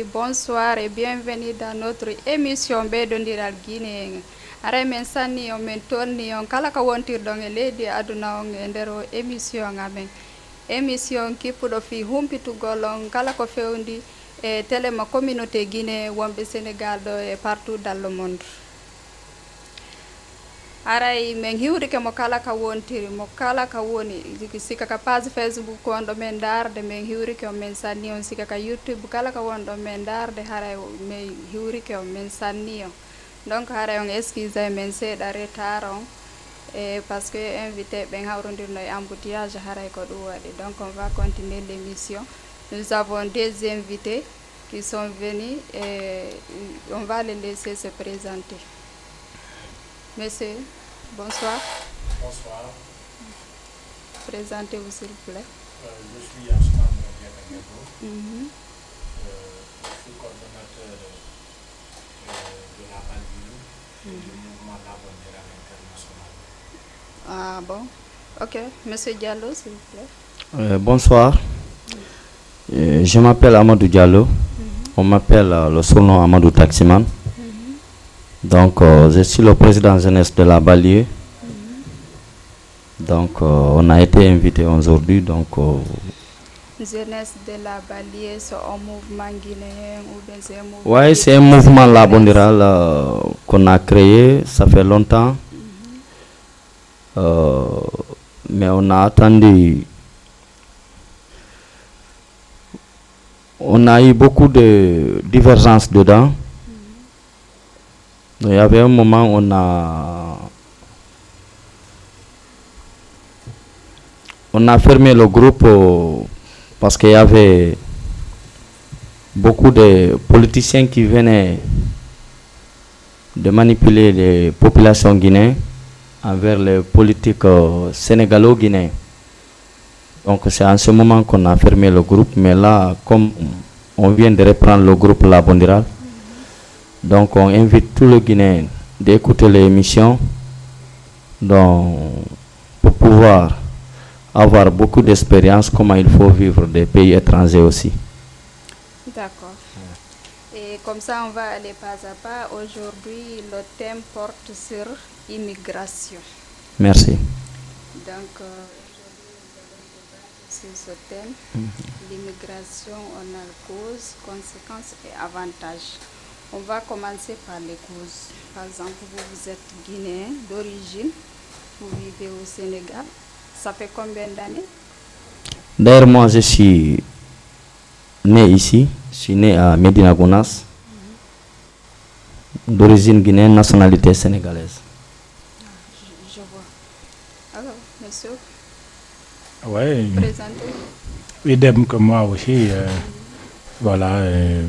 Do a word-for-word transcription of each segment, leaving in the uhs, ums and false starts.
Bonsoir et bienvenue dans notre émission Ɓeydondiral Guinéen. Haray men sanni on, men tolni on kala ka wontirɗon e leydi e aduna on e nder o émission amen. Émission kippuɗo fii humpitugol on kala ko fewndi e télé mo communauté Guinée wonɓe Sénégal ɗo e partout dans le monde. Haray men hiwrike mo kala ka wontiri, mo kala ka woni, sika ka page Facebook wonɗo men ndaarde, men hiwrike on, men sanni on, sika ka YouTube kala ka wonɗo men ndaarde, haray men hiwrike on, men sanni on. Donc, haray on excuse men seeɗa retard on, e parce que invité ɓen hawrondirno e embouteillage, haray ko ɗum waɗi. Donc, on va continuer l'émission. Nous avons des invités qui sont venus et on va les laisser se présenter. Monsieur, bonsoir. Bonsoir. Présentez-vous, s'il vous plaît. Euh, je suis Asman Radiata Diallo. Mhm. Euh, je suis coordonnateur, euh, de la banlieue et du mouvement La Bandiera international. Ah bon? Ok. Monsieur Diallo, s'il vous plaît. Euh, bonsoir. Euh, je m'appelle Amadou Diallo. Mhm. On m'appelle, euh, le surnom Amadou Taximan. Mhm. Donc, euh, je suis le président jeunesse de la banlieue. Mhm. Donc, euh, on a été invité aujourd'hui. Donc, euh, Jeunesse de la banlieue, c'est un mouvement guinéen ou bien c'est un mouvement... Ouais, c'est un mouvement jeunesse labondiral, euh, qu'on a créé, ça fait longtemps. Mhm. Euh, mais on a attendu, on a eu beaucoup de divergences dedans. Mhm. Il y avait un moment, on a, on a fermé le groupe, euh, parce qu'il y avait beaucoup de politiciens qui venaient de manipuler les populations guinéennes envers les politiques, euh, sénégalo-guinéens. Donc, c'est en ce moment qu'on a fermé le groupe, mais là, comme on vient de reprendre le groupe La Bondiral, donc on invite tous les Guinéens d'écouter l'émission, donc, pour pouvoir avoir beaucoup d'expérience, comment il faut vivre des pays étrangers aussi. D'accord. Et comme ça, on va aller pas à pas. Aujourd'hui, le thème porte sur immigration. Merci. Donc, euh, aujourd'hui, nous allons débattre sur ce thème, mhm, l'immigration, on a cause, conséquences et avantages. On va commencer par les causes. Par exemple, vous, vous êtes guinéen d'origine, vous vivez au Sénégal. Ça fait combien d'années? D'ailleurs, moi, je suis né ici, je suis né à Médina Gounass, d'origine guinéenne, nationalité sénégalaise. Ah, je, je vois. Alors, monsieur, ouais, présentez-vous. Idem que moi aussi, euh, voilà, euh,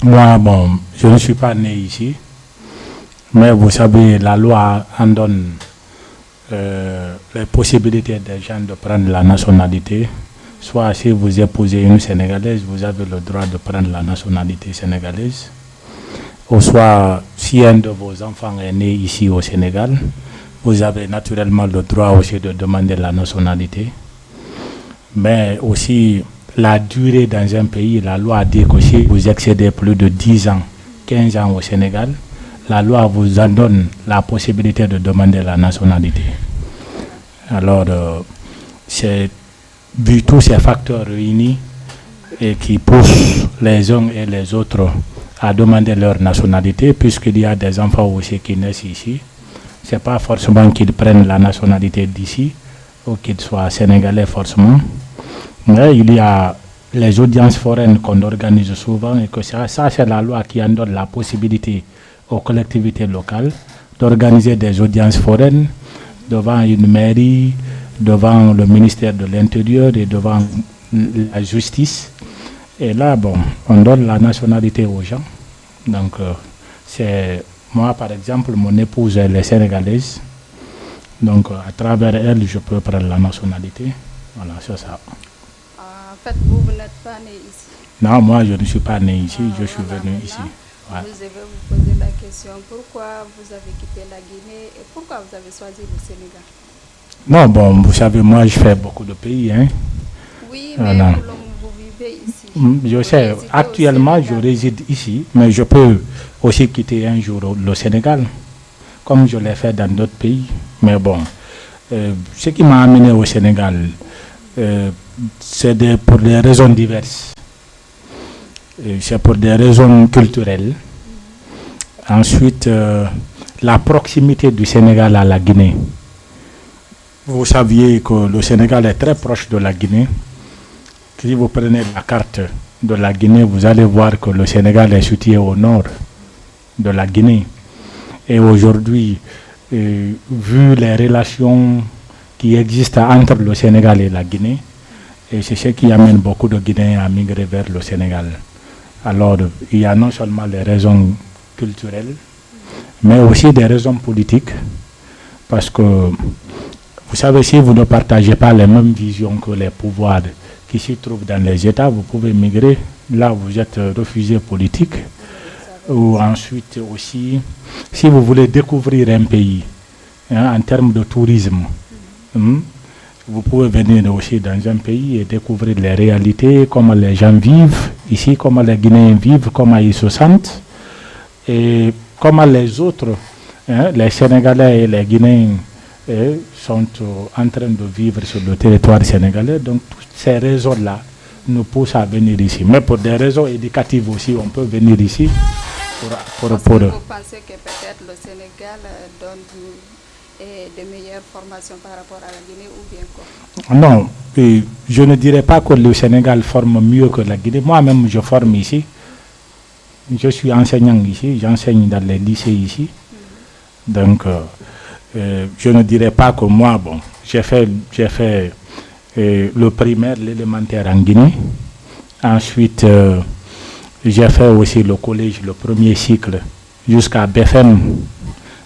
moi, bon, je ne suis pas né ici, mais vous savez, la loi en donne euh, les possibilités des gens de prendre la nationalité. Soit si vous épousez une Sénégalaise, vous avez le droit de prendre la nationalité sénégalaise. Ou soit, si un de vos enfants est né ici au Sénégal, vous avez naturellement le droit aussi de demander la nationalité. Mais aussi, la durée dans un pays, la loi dit que si vous excédez plus de dix ans, quinze ans au Sénégal, la loi vous en donne la possibilité de demander la nationalité. Alors, euh, c'est vu tous ces facteurs réunis et qui poussent les uns et les autres à demander leur nationalité, puisqu'il y a des enfants aussi qui naissent ici. C'est pas forcément qu'ils prennent la nationalité d'ici ou qu'ils soient sénégalais forcément. Mais il y a les audiences foraines qu'on organise souvent et que ça, ça, c'est la loi qui en donne la possibilité aux collectivités locales d'organiser des audiences foraines devant une mairie, devant le ministère de l'Intérieur et devant la justice. Et là, bon, on donne la nationalité aux gens. Donc, euh, c'est moi, par exemple, mon épouse, elle est sénégalaise. Donc, euh, à travers elle, je peux prendre la nationalité. Voilà, c'est ça. En fait, vous, vous n'êtes pas né ici. Non, moi, je ne suis pas né ici, je suis venu ici. Ah, voilà, voilà. Ouais. Je vais vous poser la question, pourquoi vous avez quitté la Guinée et pourquoi vous avez choisi le Sénégal? Non, bon, vous savez, moi, je fais beaucoup de pays, hein. Oui, mais pour le moment, vous vivez Mm, je sais, actuellement, je réside ici, mais je peux aussi quitter un jour le Sénégal, comme je l'ai fait dans d'autres pays. Mais bon, euh, ce qui m'a amené au Sénégal, euh, c'est des- pour des raisons diverses. Euh, c'est pour des raisons culturelles. Ensuite, euh, la proximité du Sénégal à la Guinée. Vous saviez que le Sénégal est très proche de la Guinée. Si vous prenez la carte de la Guinée, vous allez voir que le Sénégal est situé au nord de la Guinée. Et aujourd'hui, euh, vu les relations qui existent entre le Sénégal et la Guinée, et c'est ce qui amène beaucoup de Guinéens à migrer vers le Sénégal. Alors, il y a non seulement les raisons culturelles, mais aussi des raisons politiques, parce que vous savez, si vous ne partagez pas les mêmes visions que les pouvoirs qui s'y trouvent dans les États, vous pouvez migrer là où vous êtes réfugié politique, ou ensuite aussi, si vous voulez découvrir un pays, hein, en termes de tourisme, hmm, vous pouvez venir aussi dans un pays et découvrir les réalités, comment les gens vivent ici, comment les Guinéens vivent, comment ils se sentent. Et comment les autres, hein, les Sénégalais et les Guinéens, euh, sont, euh, en train de vivre sur le territoire sénégalais. Donc, toutes ces raisons-là nous poussent à venir ici. Mais pour des raisons éducatives aussi, on peut venir ici pour, pour, Parce pour que vous pensez que peut-être le Sénégal, euh, donne, euh, de meilleures formations par rapport à la Guinée ou bien quoi? Non, euh, je ne dirais pas que le Sénégal forme mieux que la Guinée. Moi-même, je forme ici. Je suis enseignant ici, j'enseigne dans les lycées ici. Donc, euh, euh, je ne dirais pas que moi, bon, j'ai fait, j'ai fait, euh, le primaire, l'élémentaire en Guinée. Ensuite, euh, j'ai fait aussi le collège, le premier cycle, jusqu'à B F M.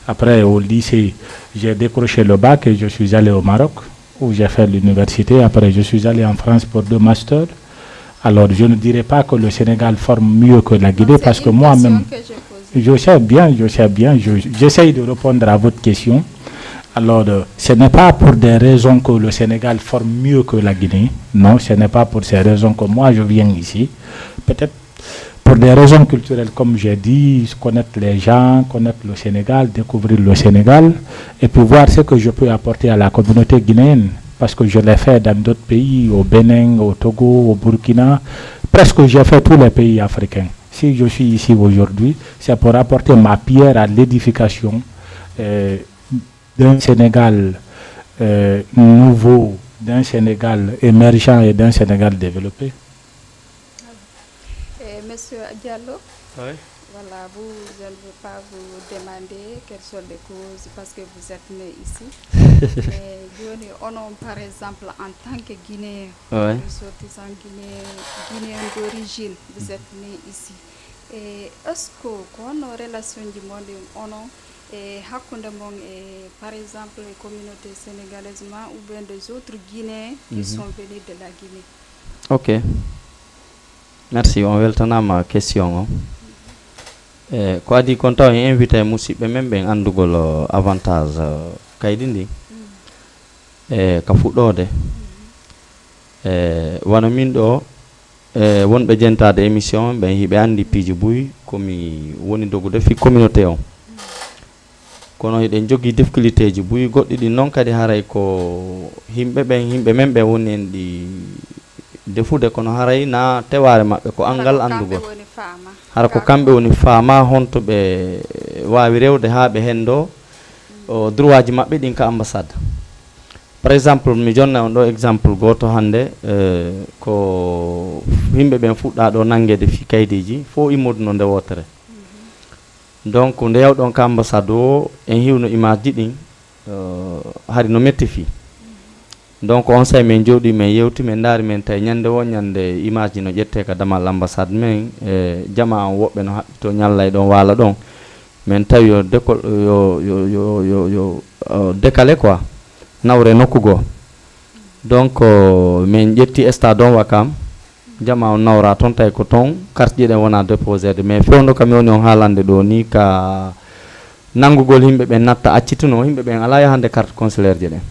Après, au lycée, j'ai décroché le bac et je suis allé au Maroc, où j'ai fait l'université. Après, je suis allé en France pour deux masters. Alors, je ne dirais pas que le Sénégal forme mieux que la Guinée, parce que moi-même, je sais bien, je sais bien, je- j'essaye de répondre à votre question. Alors, euh, ce n'est pas pour des raisons que le Sénégal forme mieux que la Guinée. Non, ce n'est pas pour ces raisons que moi je viens ici. Peut-être pour des raisons culturelles, comme j'ai dit, connaître les gens, connaître le Sénégal, découvrir le Sénégal, et puis voir ce que je peux apporter à la communauté guinéenne, parce que je l'ai fait dans d'autres pays, au Bénin, au Togo, au Burkina, presque j'ai fait tous les pays africains. Si je suis ici aujourd'hui, c'est pour apporter ma pierre à l'édification, euh, d'un Sénégal, euh, nouveau, d'un Sénégal émergent et d'un Sénégal développé. Et Monsieur Diallo, oui, voilà, vous, je ne veux pas vous demander quelles sont les causes parce que vous êtes né ici. Mais jooni, onon, par exemple, en tant que Guinéen, oui, ressortissant guinéen, guinéen d'origine, vous êtes né ici. Et est-ce que ko honno relation ji mon ɗin onon e hakkunde mon e, par exemple, e communauté sénégalaise ma ou bien des autres Guinéens qui, mhm, sont venus de la Guinée? Ok. Merci, on weltanaama question o. E, ko adii kon taw en invité musiɓɓe men ɓen anndugol, o, avantage, o, kaydi ndi. E, ka fuɗɗoode. E, wano min ɗo, e, wonɓe jentaade émission ɓen, hiɓe anndi piiji buy ko mi woni dogude fii communauté on. Kono hiɗen jogii difficultéeji buy goɗɗi ɗin non kadi haray ko yimɓe ɓen, yimɓe men ɓen woni en ɗi defude, kono haray na tewaare maɓɓe ko anngal anndugol. Hara ko kamɓe woni faama honto ɓe waawi rewde haa ɓe henndoo, o, droitji maɓɓe ɗin ka ambassade. Par exemple, mi jonna on ɗo exemple gooto hannde, eh, ko yimɓe ɓen fuɗɗaa ɗo nanngeede fii kaydiiji, fow immoduno nde wootere. Donc, nde yawɗon ka ambassade o, en hiwno image ji ɗin, eh, hari no metti fii. Donc, on saa'i men jooɗii, men yewti, men ndaari, men tawi ñannde woo ñannde image ji no ƴettee ka damal ambassade men, e jamaa on woɓɓe no haɓɓitoo ñalla e ɗon waala ɗon. Men tawi yo déco-, yo, yo, yo, yo, yo, eh, décalé quoi, nawre nokku goo. Donc, eh, men ƴetti stade on Ouakam, jamaa on nawra ton, tawi ko ton carte ji ɗin wona déposeede. Mais fewndo ka mi woni on haalande ɗoo nii, ka nanngugol yimɓe ɓen natta accituno, yimɓe ɓen alaa yahande carte consulaire ji ɗin.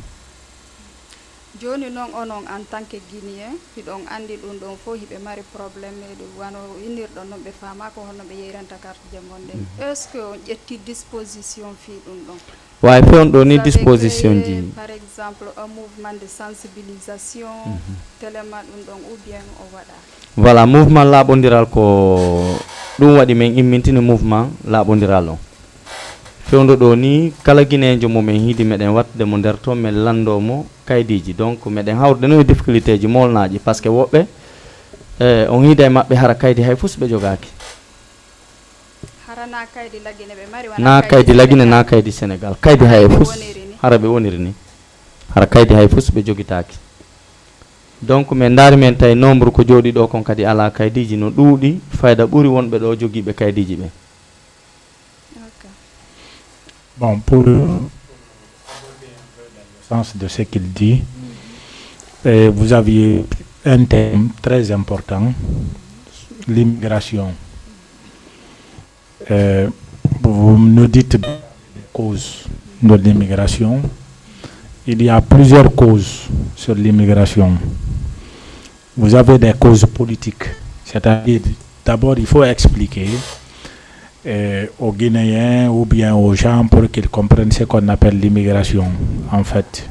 Jooni non, onon en tant que Guinéen, hiɗon anndi ɗun ɗon fow hiɓe mari problème e ɗun, wano innirɗon non, ɓe faamaa ko honno ɓe yeyranta kartije mon ɗen. Mhm. Est-ce que on ƴetti disposition fii ɗun ɗon? Waawi fewndo ni Vous avez disposition créé, ji. Par exemple, un mouvement de sensibilisation, Mhm. Telema ɗun ɗon, ou bien o waɗaaki? Voilà, mouvement laaɓondiral ko ɗun waɗi men immintini mouvement laaɓondiral on. Fewndo ɗoo nii, kala Gineejo mo men hiidi, meɗen wattude mo nder ton, men lanndoo mo kaydiiji. Donc, meɗen hawrude non e difficultéeji moolnaaɗi, parce que woɓɓe, eh, on hiida e maɓɓe hara kaydi hay fus ɓe jogaaki. Hara naa kaydi Lagine ɓe mari, wala Naa kaydi kaydi Lagine, Sénégal. Naa kaydi Sénégal. Kaydi Hara hay ɓe fus, woniri ni. Hara ɓe woniri ni. Hara kaydi hay fus ɓe jogitaaki. Donc, men ndaari men tawi nombre ko jooɗi ɗoo kon kadi alaa kaydiiji no ɗuuɗi, fayda ɓuri wonɓe ɗoo jogiiɓe kaydiiji ɓen. Ok. Bon, pour, euh, sens de ce qu'il dit, euh, vous aviez un thème très important, l'immigration. Euh, vous nous dites des causes de l'immigration. Il y a plusieurs causes sur l'immigration. Vous avez des causes politiques, c'est-à-dire, d'abord, il faut expliquer, euh, aux Guinéens ou bien aux gens pour qu'ils comprennent ce qu'on appelle l'immigration, en fait.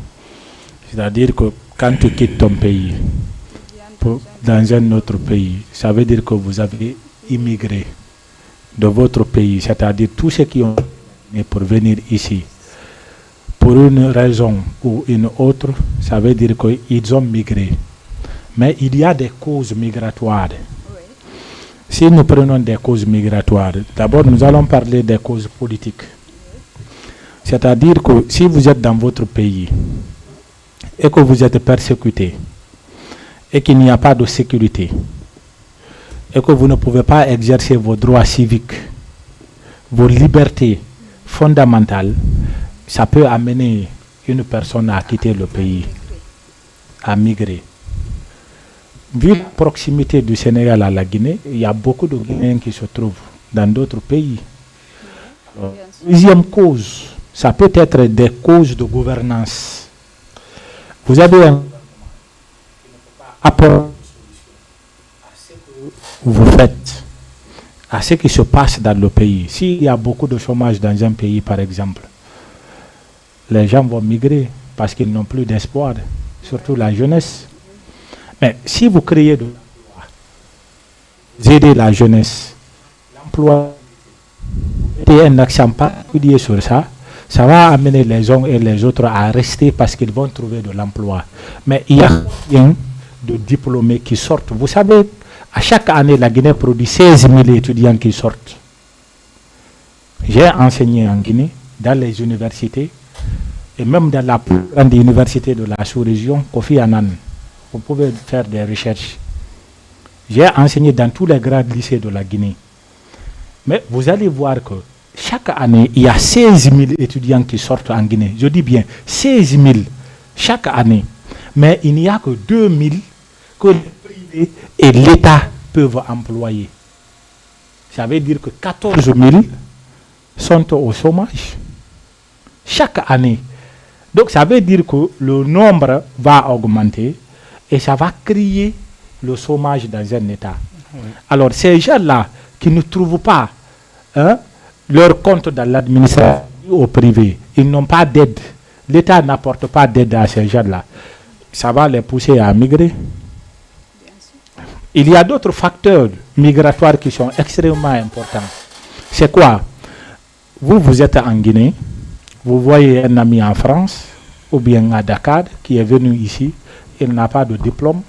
C'est-à-dire que quand tu quittes ton pays pour, dans un autre pays, ça veut dire que vous avez immigré de votre pays, c'est-à-dire tous ceux qui ont pour venir ici, pour une raison ou une autre, ça veut dire qu'ils ont migré. Mais il y a des causes migratoires. Si nous prenons des causes migratoires, d'abord nous allons parler des causes politiques. C'est-à-dire que si vous êtes dans votre pays et que vous êtes persécuté et qu'il n'y a pas de sécurité, et que vous ne pouvez pas exercer vos droits civiques, vos libertés fondamentales, ça peut amener une personne à quitter le pays, à migrer. Vu la proximité du Sénégal à la Guinée, il y a beaucoup de Guinéens qui se trouvent dans d'autres pays. Alors, deuxième cause, ça peut être des causes de gouvernance. Vous avez un apport à ce que vous faites, à ce qui se passe dans le pays. S'il y a beaucoup de chômage dans un pays, par exemple, les gens vont migrer parce qu'ils n'ont plus d'espoir, surtout la jeunesse. Mais si vous créez de l'emploi, vous aidez la jeunesse, l'emploi, mettez un accent particulier sur ça, ça va amener les uns et les autres à rester parce qu'ils vont trouver de l'emploi. Mais il y a combien de diplômés qui sortent ? Vous savez, à chaque année, la Guinée produit seize mille étudiants qui sortent. J'ai enseigné en Guinée, dans les universités, et même dans la plus grande université de la sous-région, Kofi Annan. Vous pouvez faire des recherches. J'ai enseigné dans tous les grands lycées de la Guinée. Mais vous allez voir que chaque année, il y a seize mille étudiants qui sortent en Guinée. Je dis bien seize mille chaque année. Mais il n'y a que deux mille que le privé et l'État peuvent employer. Ça veut dire que quatorze mille sont au chômage chaque année. Donc, ça veut dire que le nombre va augmenter et ça va créer le chômage dans un État. Oui. Alors, ces gens-là qui ne trouvent pas, hein, leur compte dans l'administration ou au privé, ils n'ont pas d'aide. L'État n'apporte pas d'aide à ces gens-là. Ça va les pousser à migrer. Il y a d'autres facteurs migratoires qui sont extrêmement importants. C'est quoi ? Vous, vous êtes en Guinée, vous voyez un ami en France ou bien à Dakar qui est venu ici, il n'a pas de diplôme,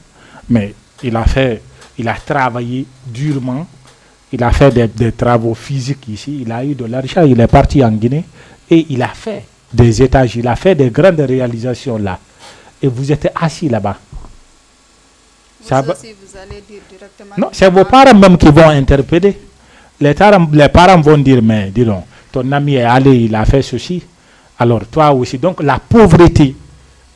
mais il a fait, il a travaillé durement, il a fait des, des travaux physiques ici, il a eu de l'argent, il est parti en Guinée et il a fait des étages, il a fait des grandes réalisations là. Et vous êtes assis là-bas. Vous aussi, vous allez dire directement. Non, c'est vos parents même qui vont interpeller. Les parents, les parents vont dire, mais dis donc, ton ami est allé, il a fait ceci. Alors toi aussi. Donc la pauvreté,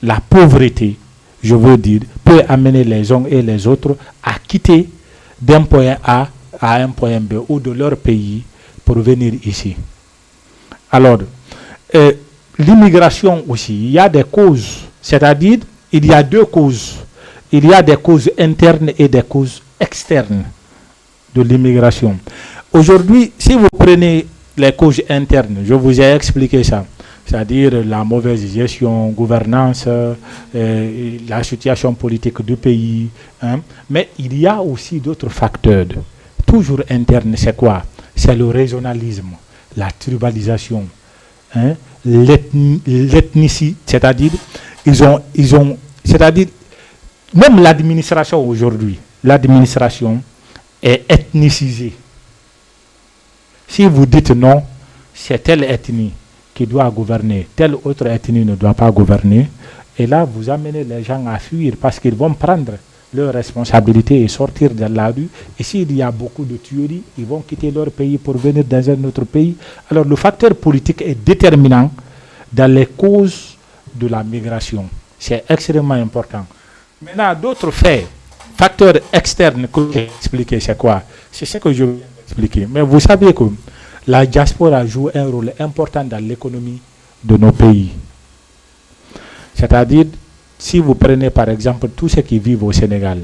la pauvreté, je veux dire, peut amener les uns et les autres à quitter d'un point A à un point B ou de leur pays pour venir ici. Alors, euh, l'immigration aussi, il y a des causes, c'est-à-dire, Il y a deux causes. Il y a des causes internes et des causes externes de l'immigration. Aujourd'hui, si vous prenez les causes internes, je vous ai expliqué ça, c'est-à-dire la mauvaise gestion, gouvernance, euh, la situation politique du pays, hein. Mais il y a aussi d'autres facteurs, toujours internes. C'est quoi? C'est le régionalisme, la tribalisation, hein, l'ethni-, l'ethnicité, c'est-à-dire ils ont, ils ont, c'est-à-dire même l'administration aujourd'hui, l'administration est ethnicisée. Si vous dites non, c'est telle ethnie qui doit gouverner, telle autre ethnie ne doit pas gouverner. Et là, vous amenez les gens à fuir parce qu'ils vont prendre leurs responsabilités et sortir de la rue. Et s'il y a beaucoup de tueries, ils vont quitter leur pays pour venir dans un autre pays. Alors, le facteur politique est déterminant dans les causes de la migration. C'est extrêmement important. Maintenant, d'autres faits, facteurs externes que j'ai expliqué, c'est quoi? C'est ce que je viens d'expliquer. Mais vous savez que la diaspora joue un rôle important dans l'économie de nos pays. C'est-à-dire, si vous prenez par exemple tous ceux qui vivent au Sénégal,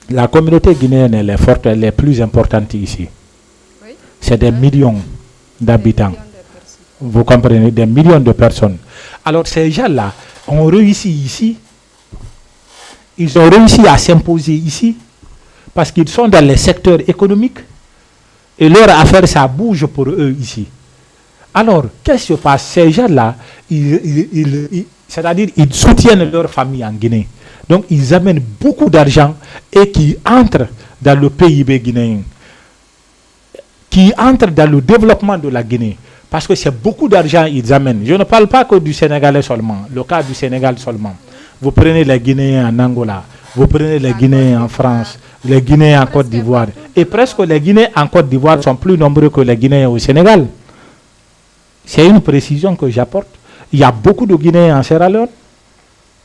la communauté guinéenne, elle est forte, elle est plus importante ici. Oui. C'est des millions d'habitants. Des millions de personnes. Vous comprenez, des millions de personnes. Alors ces gens-là ont réussi ici. Ils ont réussi à s'imposer ici parce qu'ils sont dans les secteurs économiques et leur affaire, ça bouge pour eux ici. Alors, qu'est-ce qui se passe? Ces gens-là, ils, ils- ils- ils- c'est-à-dire ils soutiennent leur famille en Guinée. Donc, ils amènent beaucoup d'argent et qui entre dans le P I B guinéen, qui entre dans le développement de la Guinée. Parce que c'est beaucoup d'argent ils amènent. Je ne parle pas que du Sénégalais seulement, le cas du Sénégal seulement. Vous prenez les Guinéens en Angola, vous prenez les Guinéens en France, les Guinéens en Côte d'Ivoire. Et presque les Guinéens en Côte d'Ivoire sont plus nombreux que les Guinéens au Sénégal. C'est une précision que j'apporte. Il y a beaucoup de Guinéens en Sierra Leone.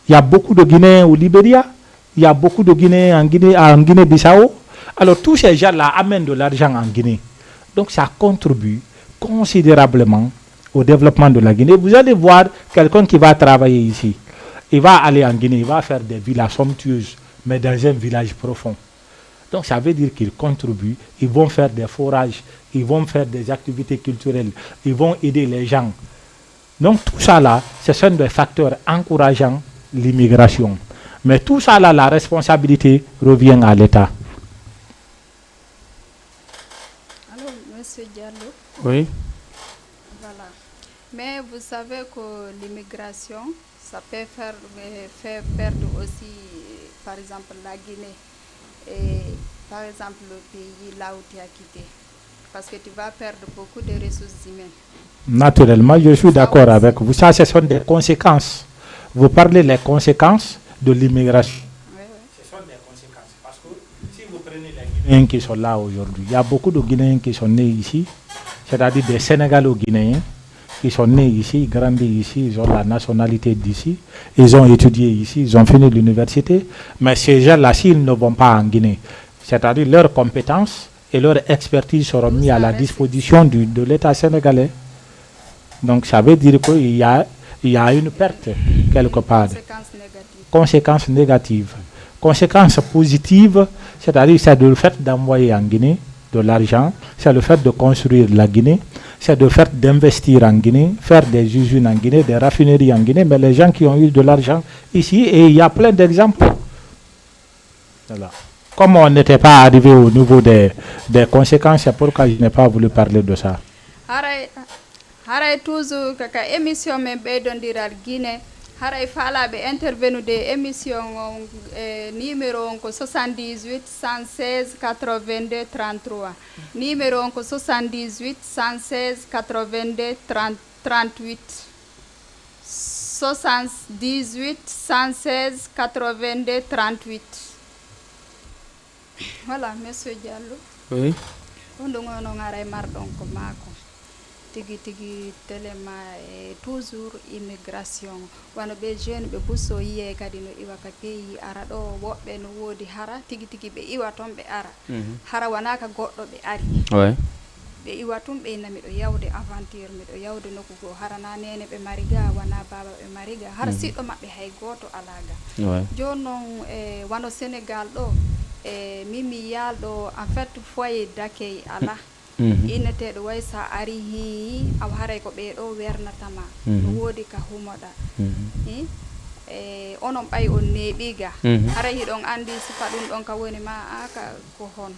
Il y a beaucoup de Guinéens au Libéria. Il y a beaucoup de Guinéens en Guinée, en Guinée-Bissau. Alors, tous ces gens-là amènent de l'argent en Guinée. Donc, ça contribue considérablement au développement de la Guinée. Vous allez voir quelqu'un qui va travailler ici. Il va aller en Guinée, il va faire des villas somptueuses, mais dans un village profond. Donc, ça veut dire qu'ils contribuent, ils vont faire des forages, ils vont faire des activités culturelles, ils vont aider les gens. Donc, tout ça là, ce sont des facteurs encourageant l'immigration. Mais tout ça là, la responsabilité revient à l'État. Alors, Monsieur Diallo, Oui. Voilà. Mais vous savez que l'immigration, ça peut faire, euh, faire perdre aussi, par exemple, la Guinée et, par exemple, le pays là où tu as quitté. Parce que tu vas perdre beaucoup de ressources humaines. Naturellement, je suis d'accord avec vous. Ça, ce sont des conséquences. Vous parlez des conséquences de l'immigration. Oui, oui. Ce sont des conséquences. Parce que si vous prenez les Guinéens qui sont là aujourd'hui, il y a beaucoup de Guinéens qui sont nés ici, c'est-à-dire des Sénégalo-Guinéens qui sont nés ici, grandis ici, ils ont la nationalité d'ici, ils ont étudié ici, ils ont fini l'université. Mais ces gens-là, s'ils ne vont pas en Guinée, c'est-à-dire leurs compétences et leur expertise seront mis à la disposition du- de l'État sénégalais. Donc ça veut dire qu'il y a, il y a une perte quelque part. Conséquences négatives. Conséquences négatives. Conséquences positives, c'est-à-dire c'est le fait d'envoyer en Guinée de l'argent, c'est le fait de construire la Guinée, c'est le fait d'investir en Guinée, faire des usines en Guinée, des raffineries en Guinée, mais les gens qui ont eu de l'argent ici, et il y a plein d'exemples. Voilà. Comme on n'était pas arrivé au niveau des, des conséquences, c'est pourquoi je n'ai pas voulu parler de ça. Haray, haray toujours kaka émission men ɓeydondiral Guinée. Haray faalaaɓe intervenude e émission on, e numéro on ko soixante-dix-huit, cent seize, quatre-vingt-deux, trente-trois. Numéro on ko soixante-dix-huit, cent seize, quatre-vingt-deux, trente, trente-huit. Soixante-dix-huit, cent seize, quatre-vingt-deux, trente-huit. Voilà, Monsieur Diallo. Oui. Ko ɗum on on aray marɗon ko maako. Tigi tigi telema e toujours immigration. Wano ɓe jeune ɓe busso yiye kadi no iwa ka pays ara ɗo, woɓɓe no woodi hara tigi tigi ɓe iwa ton ɓe ara. Hara wana ka goɗɗo ɓe ari. Ouais. Ɓe iwa tun, ɓe inna miɗo yawde aventure, miɗo yawde nokku goo. Hara na neene ɓe mari ga, wana baaba ɓe mari ga. Hara siɗɗo maɓɓe hay gooto alaa ga. Ouais. Jooni non, e, wano Sénégal ɗo, e, min mi yaalɗo, en fait, foyer d'accueil alaa. Mhm. Inneteeɗo way sa ari hii, awa haray ko ɓee ɗo wernata ma. No woodi ka humoɗa. Mhm. Hi? E, onon ɓay on neeɓi ga. Mhm. Haray hiɗon andi sifa ɗum ɗon ka woni ma, a ka ko hon?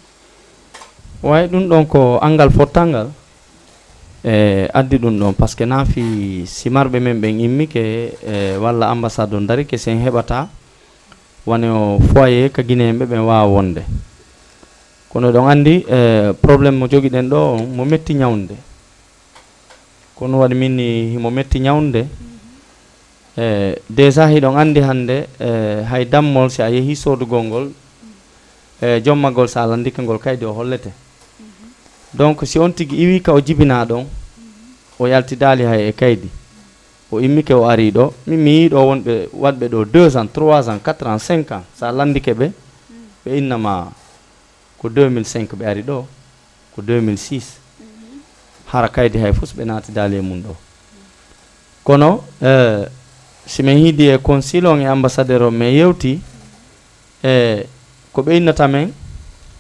Way ɗum ɗon ko anngal fottangal. E, addi ɗum ɗon, parce que na fi si marɓe men ɓen immike, e, walla ambassade on darike, sen heɓata wane o foyer ka Guinéen ɓe ɓen waawa wonde. Kono ɗon anndi, eh, problème mo jogiɗen ɗo on, mo metti ñawnde. Ko ɗum waɗi min ni himo metti ñawnde. Eh, déjà hiɗon anndi hannde, eh, hay dammol si a yehi soodugol ngol, eh, jommagol si a lanndike ngol kaydi o hollete. Donc si on tigi iwi ka o jibinaa ɗon, o yaltidaali hay e kaydi. O immike o ari ɗo. Min mi yii ɗo wonɓe waɗɓe ɗo deux ans, trois ans, quatre ans, cinq ans. Si a lanndike ɓe, ɓe innama ko deux mille cinq ɓe ari ɗo, ko deux mille six. Hara kaydi hay fus ɓe naatidaali e mum ɗo. Kono, eh, si min hiidi e consul on e ambassadeur on, min yewti, e ko ɓe innata men,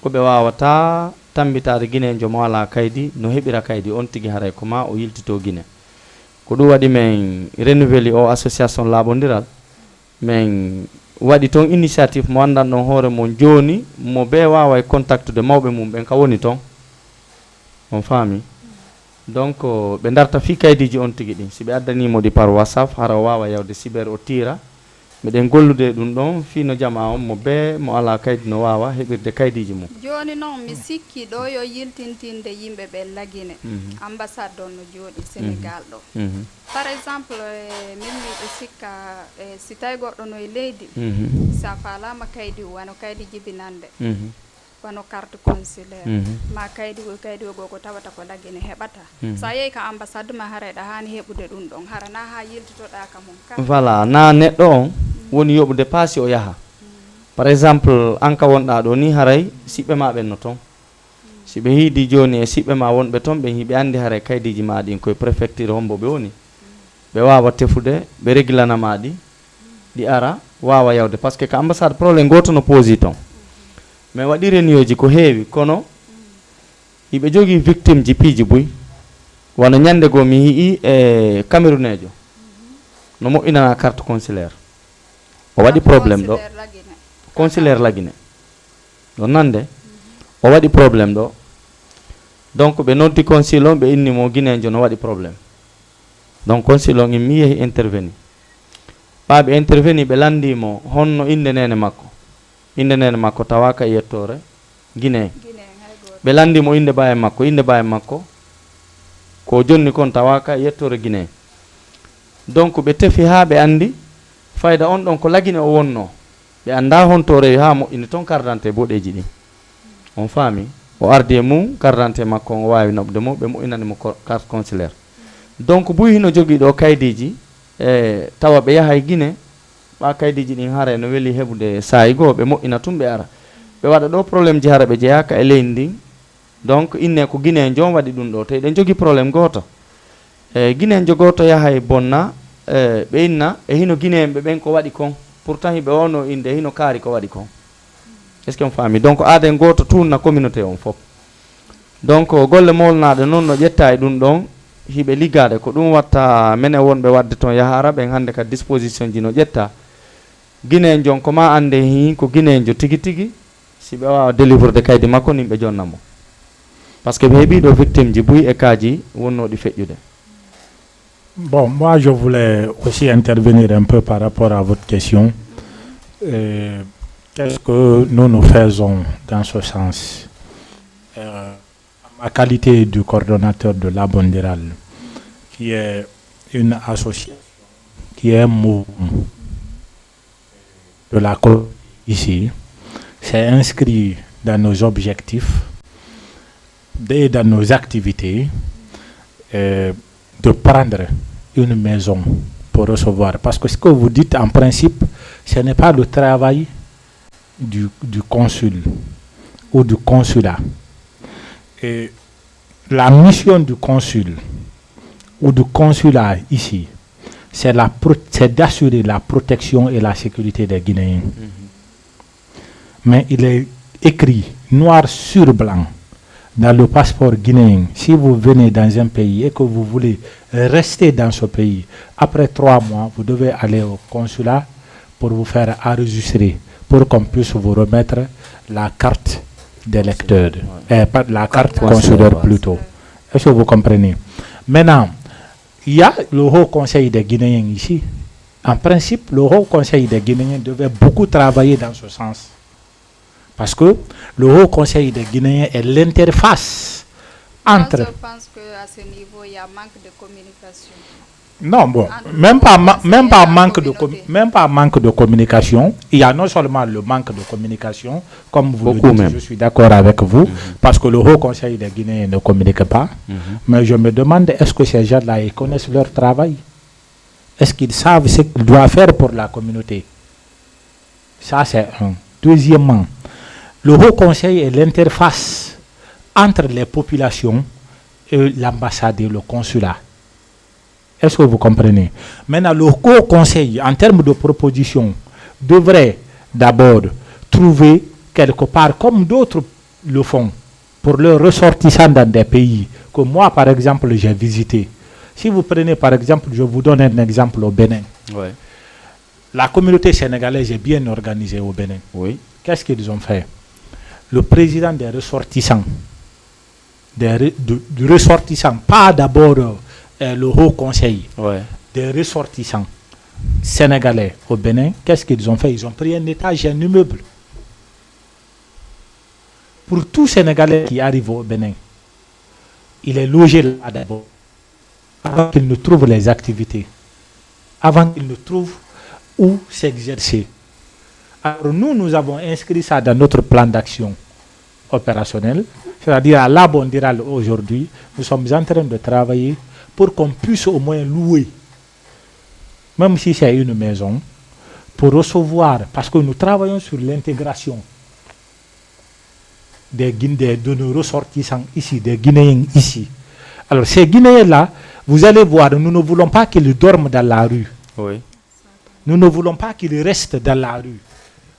ko ɓe waawataa tammbitaade Gineenjo mo alaa kaydi, no heɓira kaydi on tigi haray ko maa o yiltitoo Gine. Ko ɗum waɗi min renouvelé o association laaɓondiral. Min waɗi toon initiative mo anndan ɗon hoore mon jooni, mo bee waaway contactude mawɓe mum ɓen ka woni toon. On faami? Donc, ɓe darta fii kaydiiji on tigi ɗin. Si ɓe addanii mo ɗi par WhatsApp, hara o waawa yawde cyber o tiira. Miɗen gollude e ɗum ɗon fii no jamaa on mo bee mo alaa kaydi no waawa heɓirde kaydiiji mum. Jooni non, mi sikki ɗo yo yiltintinde yimɓe ɓen Lagine. Mhm. Ambassade on no jooɗii Senegal ɗo. Mhm. Par exemple, e, min miɗo sikka, e, si tawi goɗɗo no e leydi, Mhm. si a faalaama kaydi, wano kaydi jibinannde, Mhm. wano carte consulaire, Mhm. ma kaydi, kaydi goo ko tawata ko Lagine heɓata. Mhm. So a yehi ka ambassade ma, haray ɗa haani heɓude ɗum ɗon, hara na haa yiltitoɗaa ka mum ka. Voilà, na neɗɗo on woni yoɓude paasi o yaha. Par exemple, an ka wonɗaa ɗo ni, haray siɓɓe ma ɓen no ton. Si ɓe hiidi jooni e siɓɓe ma wonɓe ton ɓen, hiɓe anndi haray kaydiiji ma ɗin koye préfecture hombo ɓe woni. Ɓe waawa tefude, ɓe reglana ma ɗi, ɗi ara, waawa yawde. Parce que ka ambassade problème gooto no posi ton. Min waɗi renioji ko heewi, kono hiɓe jogii victime ji piiji buy. Wano ñande goo mi yi'i e Camerounejo no moƴƴinana carte consulaire. O waɗi problème ɗo. Consulaire Lagine. Ɗon nande, o waɗi problème ɗo. Donc, ɓe noddi consul on, ɓe inni mo Guinéenjo no waɗi problème. Donc, consul on immi yehi interveni. Ɓaa ɓe interveni, ɓe lanndii mo honno innde neene makko. Innde neene makko tawaaka e yettoore Guinée. Guinée, hay gooto. Ɓe lanndii mo innde baayen makko. Innde baayen makko ko jonni kon tawaaka e yettoore Guinée. Donc, ɓe tefi haa ɓe anndi fayda on ɗon ko Lagine o wonnoo. Ɓe anndaa honto o rewi haa moƴƴini ton carte d'identité boɗeeji ɗin. On faami? O ardi e mum, carte d'identité makko on o waawi noɓde mo, ɓe moƴƴinani mo ko-, carte consulaire. Donc, buy hino jogii ɗo kaydiiji, e, tawa ɓe yahay Gine, ɓaa kaydiiji ɗin haray no weli heɓude saa'i goo, ɓe moƴƴina tun ɓe ara. Ɓe waɗa ɗo problème ji hara ɓe jeyaaka e leydi ndin, Donc, inne ko Guinéen joom waɗi ɗum ɗoo, tawi ɗen jogii problème gooto. E, Guinéen jo gooto yaha e bonna, e, ɓe inna, e hino Guinéen ɓe ɓen ko waɗi kon. Pourtant, hiɓe wawno innde, hino kaari ko waɗi kon. Est-ce que on faami? Donc, aaden gooto tuunna communauté on fof. Donc, golle molnaaɗe noon no ƴettaa e ɗum ɗon, hiɓe liggaade. Ko ɗum watta menen wonɓe waɗde toon yahaara ɓen hannde ka disposition ji no ƴettaa. Guinéen jon ko maa annde hin ko Guinéen jo tigi tigi, si ɓe waawa délivrer de kaydi makko nin ɓe jonna mo. Parce que ɓe heɓii ɗo victime ji buy e kaaji wonnooɗi feƴƴude. Bon, moi je voulais aussi intervenir un peu par rapport à votre question. Euh, qu'est-ce que nous nous faisons dans ce sens? Euh, en ma qualité de coordonnateur de l'Abondiral, qui est une association, qui est un mouvement de la communauté ici, c'est inscrit dans nos objectifs et dans nos activités, euh, de prendre une maison pour recevoir. Parce que ce que vous dites en principe, ce n'est pas le travail du, du consul ou du consulat. Et La mission du consul ou du consulat ici, c'est la pro- c'est d'assurer la protection et la sécurité des Guinéens. Mais il est écrit noir sur blanc dans le passeport guinéen, si vous venez dans un pays et que vous voulez rester dans ce pays, après trois mois, vous devez aller au consulat pour vous faire enregistrer, pour qu'on puisse vous remettre la carte d'électeur, euh, pas la carte consulaire, plutôt. Est-ce que vous comprenez? Maintenant, il y a le Haut Conseil des Guinéens ici. En principe, le Haut Conseil des Guinéens devait beaucoup travailler dans ce sens. Parce que le Haut Conseil des Guinéens est l'interface entre... Moi, je pense qu'à ce niveau, il y a manque de communication. Non, bon, même pas, ma- même pas manque de com- même pas manque de communication. Il y a non seulement le manque de communication, comme vous le dites, je suis d'accord avec vous, parce que le Haut Conseil des Guinéens ne communique pas. Mais je me demande, est-ce que ces gens-là, ils connaissent leur travail? Est-ce qu'ils savent ce qu'ils doivent faire pour la communauté? Ça, c'est un. Deuxièmement, le Haut Conseil est l'interface entre les populations et l'ambassade et le consulat. Est-ce que vous comprenez? Maintenant, le Haut Conseil, en termes de proposition, devrait d'abord trouver quelque part, comme d'autres le font, pour leurs ressortissants dans des pays que moi, par exemple, j'ai visité. Si vous prenez, par exemple, je vous donne un exemple au Bénin. La communauté sénégalaise est bien organisée au Bénin. Oui. Qu'est-ce qu'ils ont fait? Le président des ressortissants, des re- du, du ressortissant, pas d'abord euh, le Haut Conseil, des ressortissants sénégalais au Bénin, qu'est-ce qu'ils ont fait? Ils ont pris un étage, un immeuble. Pour tout Sénégalais qui arrive au Bénin, il est logé là d'abord, avant qu'il ne trouve les activités, avant qu'il ne trouve où s'exercer. Alors nous, nous avons inscrit ça dans notre plan d'action opérationnel, c'est-à-dire à l'Abondiral aujourd'hui, nous sommes en train de travailler pour qu'on puisse au moins louer, même si c'est une maison, pour recevoir, parce que nous travaillons sur l'intégration des, Guin- des- de nos ressortissants ici, des Guinéens ici. Alors ces Guinéens-là, vous allez voir, nous ne voulons pas qu'ils dorment dans la rue. Oui. Nous ne voulons pas qu'ils restent dans la rue.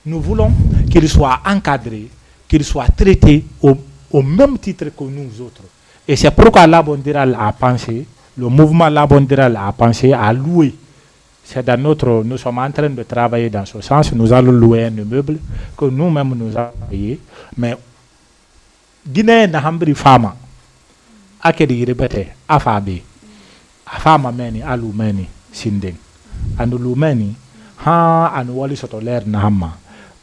Nous voulons qu'ils soient encadrés, qu'ils soient traités au, au même titre que nous autres. Et c'est pourquoi l'Abondiral a pensé, le mouvement l'Abondiral a pensé à louer. C'est dans notre, nous sommes en train de travailler dans ce sens. Nous allons louer un immeuble que nous-mêmes nous avons payé. Mais Guinéen na hambiri fama. Akedi yiri bete afa be. Afama meni alu meni sinding. Anu lu meni ha anu wali soto ler na hamma.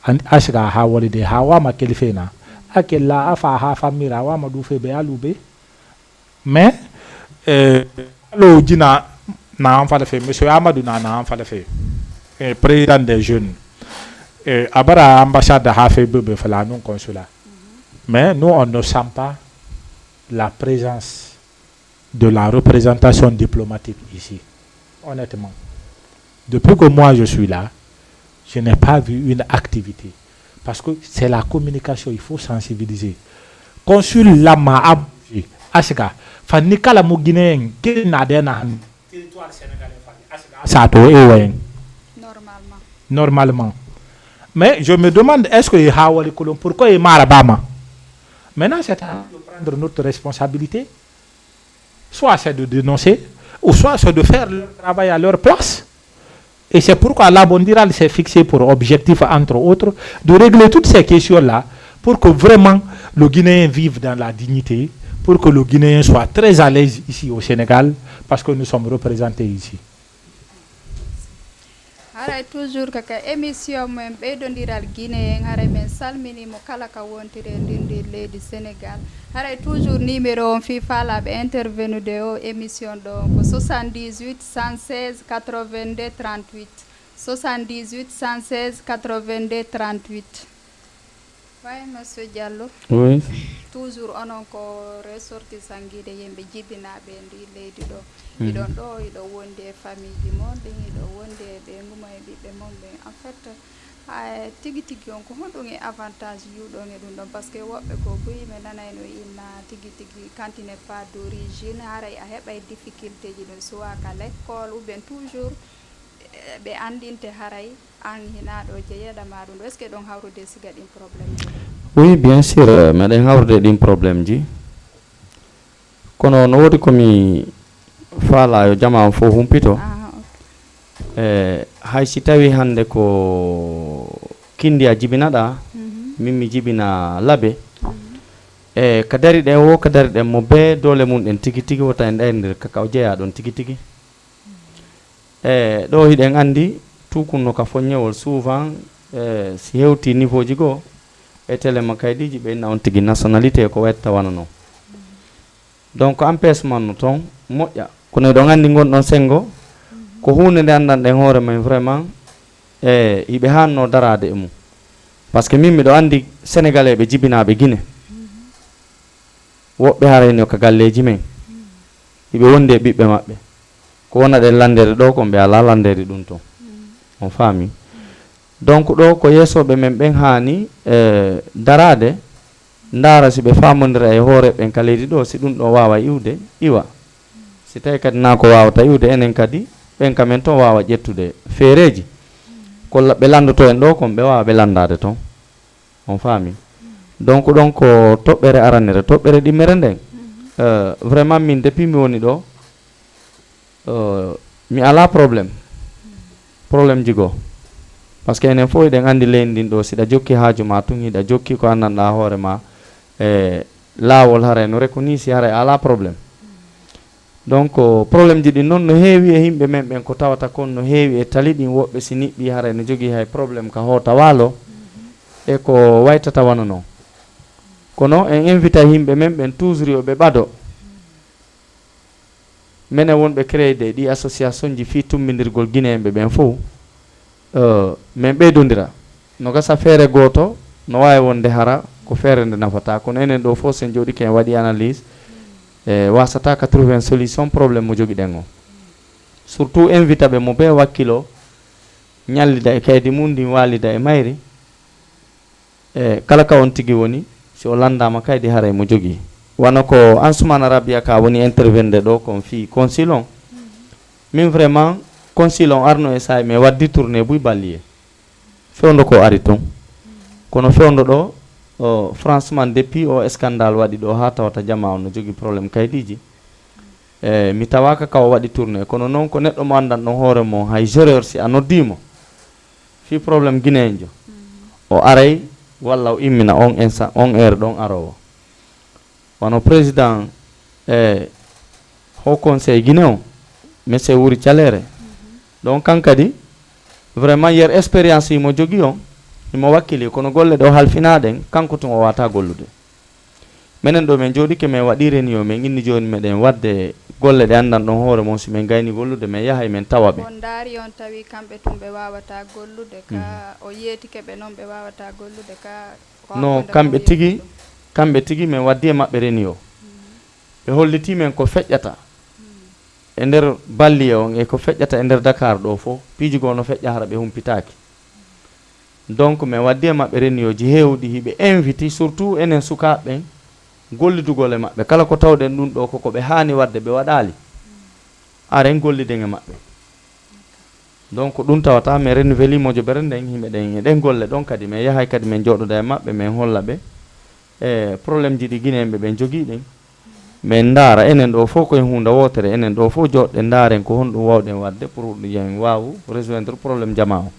An asga ha wali de ha wama kelifena. Akella afa ha famira wama du fe be alu be. Mais euh, alo jina na an fala fe, monsieur Amadou na na an fala fe, euh, président des jeunes, euh, abara ambassade ha fe bebe fala non consulat. Mais nous, on ne sent pas la présence de la représentation diplomatique ici, honnêtement. Depuis que moi je suis là, je n'ai pas vu une activité. Parce que c'est la communication, il faut sensibiliser. Consul lama abuji asika fanni kala mo Guinéen kiri na de na han territoire sénégalais fanni asika sato e wayen Normalement. Normalement. Mais je me demande, est-ce que ha wali kulum, pourquoi il mara bama? Maintenant, c'est à nous de prendre notre responsabilité. Soit c'est de dénoncer, ou soit c'est de faire leur travail à leur place. Et c'est pourquoi l'Abondiral s'est fixé pour objectif, entre autres, de régler toutes ces questions-là pour que vraiment le Guinéen vive dans la dignité, pour que le Guinéen soit très à l'aise ici au Sénégal, parce que nous sommes représentés ici. Haray toujours ka ka émission men ɓeydondiral Guinéen, haray men salminimo kala ka wontiri e ndin ndin leydi Sénégal. Haray toujours numéro on fii faalaɓe intervenude o émission ɗo ko soixante-dix-huit cent seize quatre-vingt-deux trente-huit, soixante-dix-huit cent seize quatre-vingt-deux trente-huit. Way monsieur Diallo. Oui. Toujours onon ko ressortissant Guinéen ɓe jiddinaaɓe e ndi leydi ɗo. Hiɗon ɗo hiɗo wondi e famille ji mon ɗin, hiɗo wondi e ɓeyngu mon e ɓiɓɓe mon ɓen. En fait, Hay tigi tigi on, ko honɗum e avantage iwɗon e ɗum ɗon? Parce que woɓɓe goo buy ɓe nanayno inna tigi tigi quand tu n'es pas d'origine, haray a heɓay difficultéji ɗum, soit ka l'école ou bien toujours, eh, ɓe anndinte haray an hinaa ɗo jeyeɗaa ma ɗum ɗo. Est-ce que ɗon hawrude siga ɗin problème ji? Oui, bien sûr, eh, meɗen hawrude ɗin problème ji. Kono no woodi ko mi faalaa yo jamaa on fof humpito. Ah, ok. E, hay si tawii hannde ko Kindiya jibinaɗaa, Mhm. min mi jibina Labe. Mhm. E, ka dari ɗen wo, ka dari ɗen mo bee doole mum ɗen tigi tigi, wota en ɗayrindira ka, ka o jeyaa ɗon tigi tigi. E, ɗo hiɗen anndi, tuukunno ka foññewol souvent, e, si hewtii niveau ji goo, e télé ma kaydiiji ɓe inna on tigi nationalité ko watta wano non. Donc, empêchement no toon moƴƴa. Kono eɗon anndi ngon ɗon senngo, ko huunde nde anndanɗen hoore men vraiment, e, hiɓe haanno daraade e mum. Parce que min miɗo anndi Sénégalais ɓe jibinaaɓe Gine. Woɓɓe haray no ka galleeji men. Hiɓe wondi e ɓiɓɓe maɓɓe. Ko wona ɗen lanndere ɗo kon, ɓe alaa lanndere ɗum ton. On faami? Donc, ɗo ko yeesooɓe men ɓen haani, e, daraade, ndaara si ɓe faamondira e hoore ɓen ka leydi ɗo, si ɗum ɗo waawa iwde, iwa. Si tawii kadi naa ko waawata iwde, enen kadi, ɓen ka men ton waawa ƴettude feereeji. Ko la-, ɓe lanndotoo en ɗo kon, ɓe waawa ɓe lanndaade ton. On faami? Donc, ɗon ko toɓɓere aranere, toɓɓere ɗimmere nden. Euh, vraiment, min, depuis mi woni ɗo, euh, mi alaa problème. Problème ji goo. Parce que enen fof eɗen anndi leydi ndin ɗo, si ɗa jokki haaju ma tun, hiɗa jokki ko anndanɗaa hoore ma, e laawol, haray no rekonii si haray alaa problème. Donc, problème ji ɗin non no heewi e yimɓe men ɓen, ko tawata kon no heewi e tali ɗin, woɓɓe si niɓɓii haray no jogii hay problème ka hoota waalo, e ko waytata wano non. Kono en invita yimɓe men ɓen toujours yo ɓe ɓado. Menen wonɓe créé de ɗi association ji fii tummbindirgol Guinéen ɓe ɓen fow, euh, men ɓeydondira. No gasa feere gooto, no waawi wonde hara ko feere nde nafataa, kono enen ɗo fof, si en jooɗike en waɗi analyse, e waasata ka trouver solution problème mo jogiɗen o. Surtout invita ɓe mo bee wakkilo, ñallida e kaydi mum ndin, waalida e mayri. E kala ka on tigi woni, si o lanndaama kaydi, haray mo jogii. Wano ko Ansoumana Rabia ka woni intervenir ɗo kon fii consul on. Min vraiment, consul on arno e saa'i men waddi tournée buy Ballier. Fewndo ko ari ton. Kono fewndo ɗo, o, franchement, depuis o scandale waɗi ɗo haa tawata jamaa on no jogii problème kaydiiji, e, mi tawaaka ka o waɗi tournée. Kono non ko neɗɗo mo anndan ɗon hoore mum, hay joueur si a noddii mo, fii problème Guinéen jo, o aray walla o immina on insa-, on heure ɗon aroowo. Wano président, e, Haut Conseil Guinée o, Monsieur Wuri Calere. Ɗon kan kadi, vraiment, yer expérience himo jogii on, himo wakkilii, kono golle ɗe o halfinaa ɗen, kanko tun o waawataa gollude. Menen ɗo men jooɗike, men waɗii réunion, men inni jooni meɗen waɗde golle ɗe anndan ɗon hoore mon, si men gaynii gollude, men yahay men tawa ɓe. On ndaari on tawi kamɓe tun ɓe waawataa gollude ka, Mhm. o yeetike ɓe non ɓe waawataa gollude ka, ko No, hakkunde kamɓe kon tigi, yeetuɗo. Kamɓe tigi men waɗdi e maɓɓe réunion. Mhm. Ɓe hollitii men ko feƴƴata. Mhm. E nder Ballier on e ko feƴƴata e nder Dakar ɗo fof, piiji goo no feƴƴa hara ɓe humpitaaki. Donc, men waɗdi e maɓɓe reniyooji heewuɗi, hiɓe inviti, surtout enen sukaaɓe ɓen, gollidugol e maɓɓe. Kala ko tawɗen ɗun ɗoo ko ko ɓe haani waɗde, ɓe waɗaali, aren golliden e maɓɓe. Donc, ɗun tawata men renouvelii mojobere nden, himeɗen, eɗen golle ɗon kadi, men yahay kadi men jooɗoda e maɓɓe, men holla ɓe e problème ji ɗi Guinéen ɓe ɓen jogii ɗin. Men ndaara, enen ɗoo fow ko e huunde wootere, enen ɗoo fow jooɗɗen ndaaren ko honɗun waawɗen waɗde pour yen waawu résoudre problème jamaa on.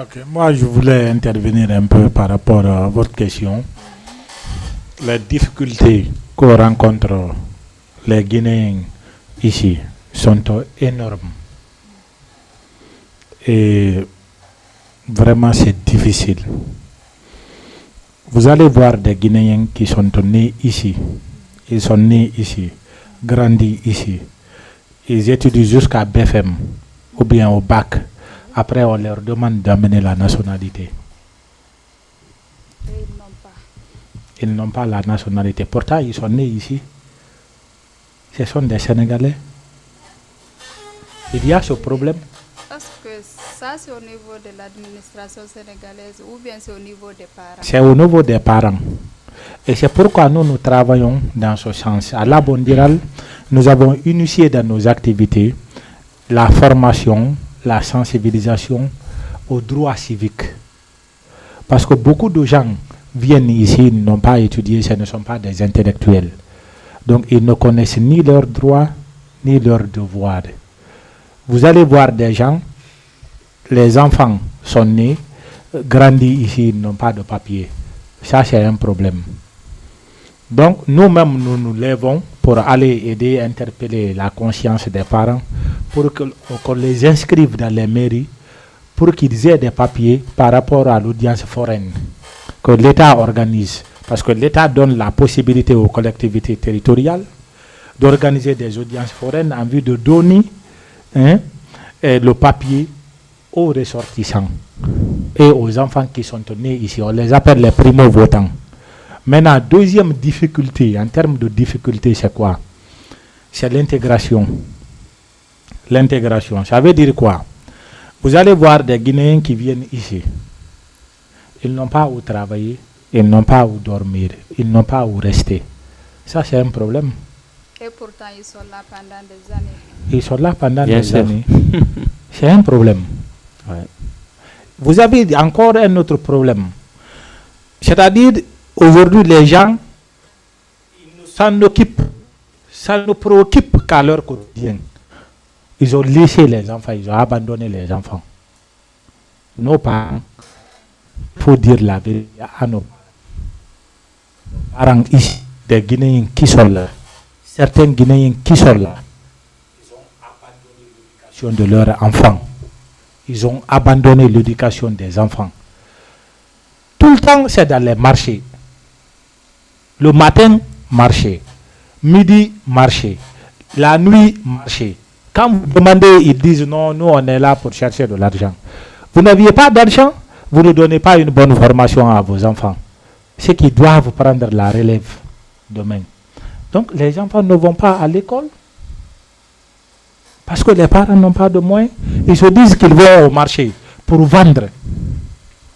Ok, moi je voulais intervenir un peu par rapport à votre question. Les difficultés que rencontrent les Guinéens ici sont énormes. Et vraiment, c'est difficile. Vous allez voir des Guinéens qui sont nés ici. Ils sont nés ici, grandis ici. Ils étudient jusqu'à B F M ou bien au bac. Après, on leur demande d'amener la nationalité. Et ils n'ont pas. Ils n'ont pas la nationalité. Pourtant, ils sont nés ici. Ce sont des Sénégalais. Il y a ce problème. Parce Que ça, c'est au niveau de l'administration sénégalaise ou bien c'est au niveau des parents? C'est au niveau des parents. Et c'est pourquoi nous, nous travaillons dans ce sens. À Labondiral, nous avons initié dans nos activités la formation, la sensibilisation aux droits civiques. Parce que beaucoup de gens viennent ici, ils n'ont pas étudié, ce ne sont pas des intellectuels. Donc, ils ne connaissent ni leurs droits, ni leurs devoirs. Vous allez voir des gens, les enfants sont nés, grandis ici, ils n'ont pas de papier. Ça, c'est un problème. Donc, nous-mêmes, nous nous levons pour aller aider, interpeller la conscience des parents, pour que, qu'on les inscrive dans les mairies, pour qu'ils aient des papiers par rapport à l'audience foraine que l'État organise. Parce que l'État donne la possibilité aux collectivités territoriales d'organiser des audiences foraines en vue de donner, hein, eh, le papier aux ressortissants et aux enfants qui sont nés ici. On les appelle les primo-votants. Maintenant, deuxième difficulté, en termes de difficulté, c'est quoi? C'est l'intégration. L'intégration, ça veut dire quoi? Vous allez voir des Guinéens qui viennent ici. Ils n'ont pas où travailler, ils n'ont pas où dormir, ils n'ont pas où rester. Ça, c'est un problème. Et pourtant, ils sont là pendant des années. Ils sont là pendant Bien des sûr. années. C'est un problème. Ouais. Vous avez encore un autre problème. C'est-à-dire, aujourd'hui, les gens, ils ne s'en occupent, ça ne préoccupe qu'à leur quotidien. Ils ont laissé les enfants, ils ont abandonné les enfants. Nos parents, il faut dire la vérité à nos parents ici, des Guinéens qui sont là, certains Guinéens qui sont là, ils ont abandonné l'éducation de leurs enfants. Ils ont abandonné l'éducation des enfants. Tout le temps, c'est dans les marchés. Le matin, marché. Midi, marché. La nuit, marché. Quand vous demandez, ils disent non, nous on est là pour chercher de l'argent. Vous n'aviez pas d'argent, vous ne donnez pas une bonne formation à vos enfants. Ceux qui doivent prendre la relève demain. Donc les enfants ne vont pas à l'école. Parce que les parents n'ont pas de moyens. Ils se disent qu'ils vont au marché pour vendre.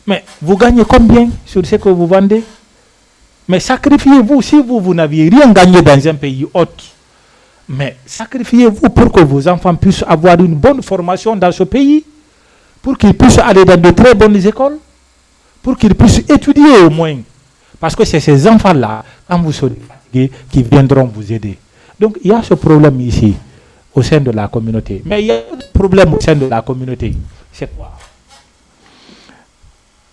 Mais vous gagnez combien sur ce que vous vendez? Mais sacrifiez-vous. Si vous, vous n'aviez rien gagné dans un pays hôte, mais sacrifiez-vous pour que vos enfants puissent avoir une bonne formation dans ce pays, pour qu'ils puissent aller dans de très bonnes écoles, pour qu'ils puissent étudier au moins. Parce que c'est ces enfants-là, quand vous serez fatigués, qui viendront vous aider. Donc il y a ce problème ici, au sein de la communauté. Mais il y a un problème au sein de la communauté. C'est quoi?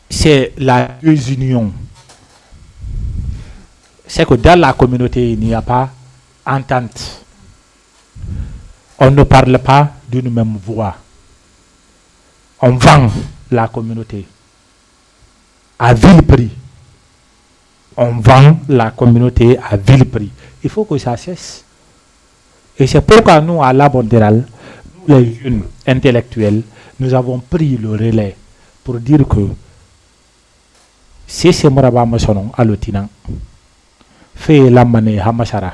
C'est la désunion. C'est que dans la communauté, il n'y a pas entente. On ne parle pas d'une même voix. On vend la communauté à vil prix. On vend la communauté à vil prix. Il faut que ça cesse. Et c'est pourquoi nous, à Labondiral, nous les jeunes intellectuels, nous avons pris le relais pour dire que si se muraba masonon alotinan fe lamane hamasara,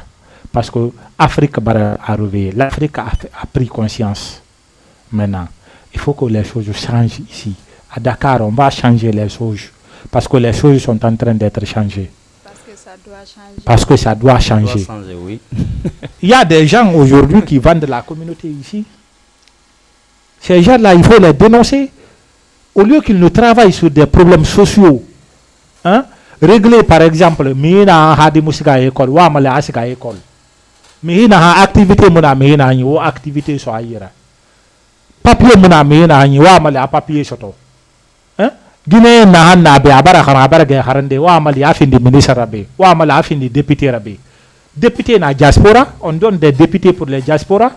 parce que Afrique bara a réveillé, l'Afrique a, a pris conscience. Maintenant, il faut que les choses changent ici. À Dakar, on va changer les choses. Parce que les choses sont en train d'être changées. Parce que ça doit changer. Parce que ça doit Ça doit changer. Changer, oui. Il y a des gens aujourd'hui qui vendent la communauté ici. Ces gens-là, il faut les dénoncer. Au lieu qu'ils nous travaillent sur des problèmes sociaux, hein, régler par exemple, mi hina hadi musika école, wa mali asika école. Mi hina ha activité muna mi hina hani wo activité so ayira. Papier muna mi hina hani wa mali a papier soto. Hein? Guinée na hanna be abara kana abara ge harande wa mali afindi ministre rabe, wa mali afindi député rabe. Député na diaspora, on donne des députés pour les diaspora.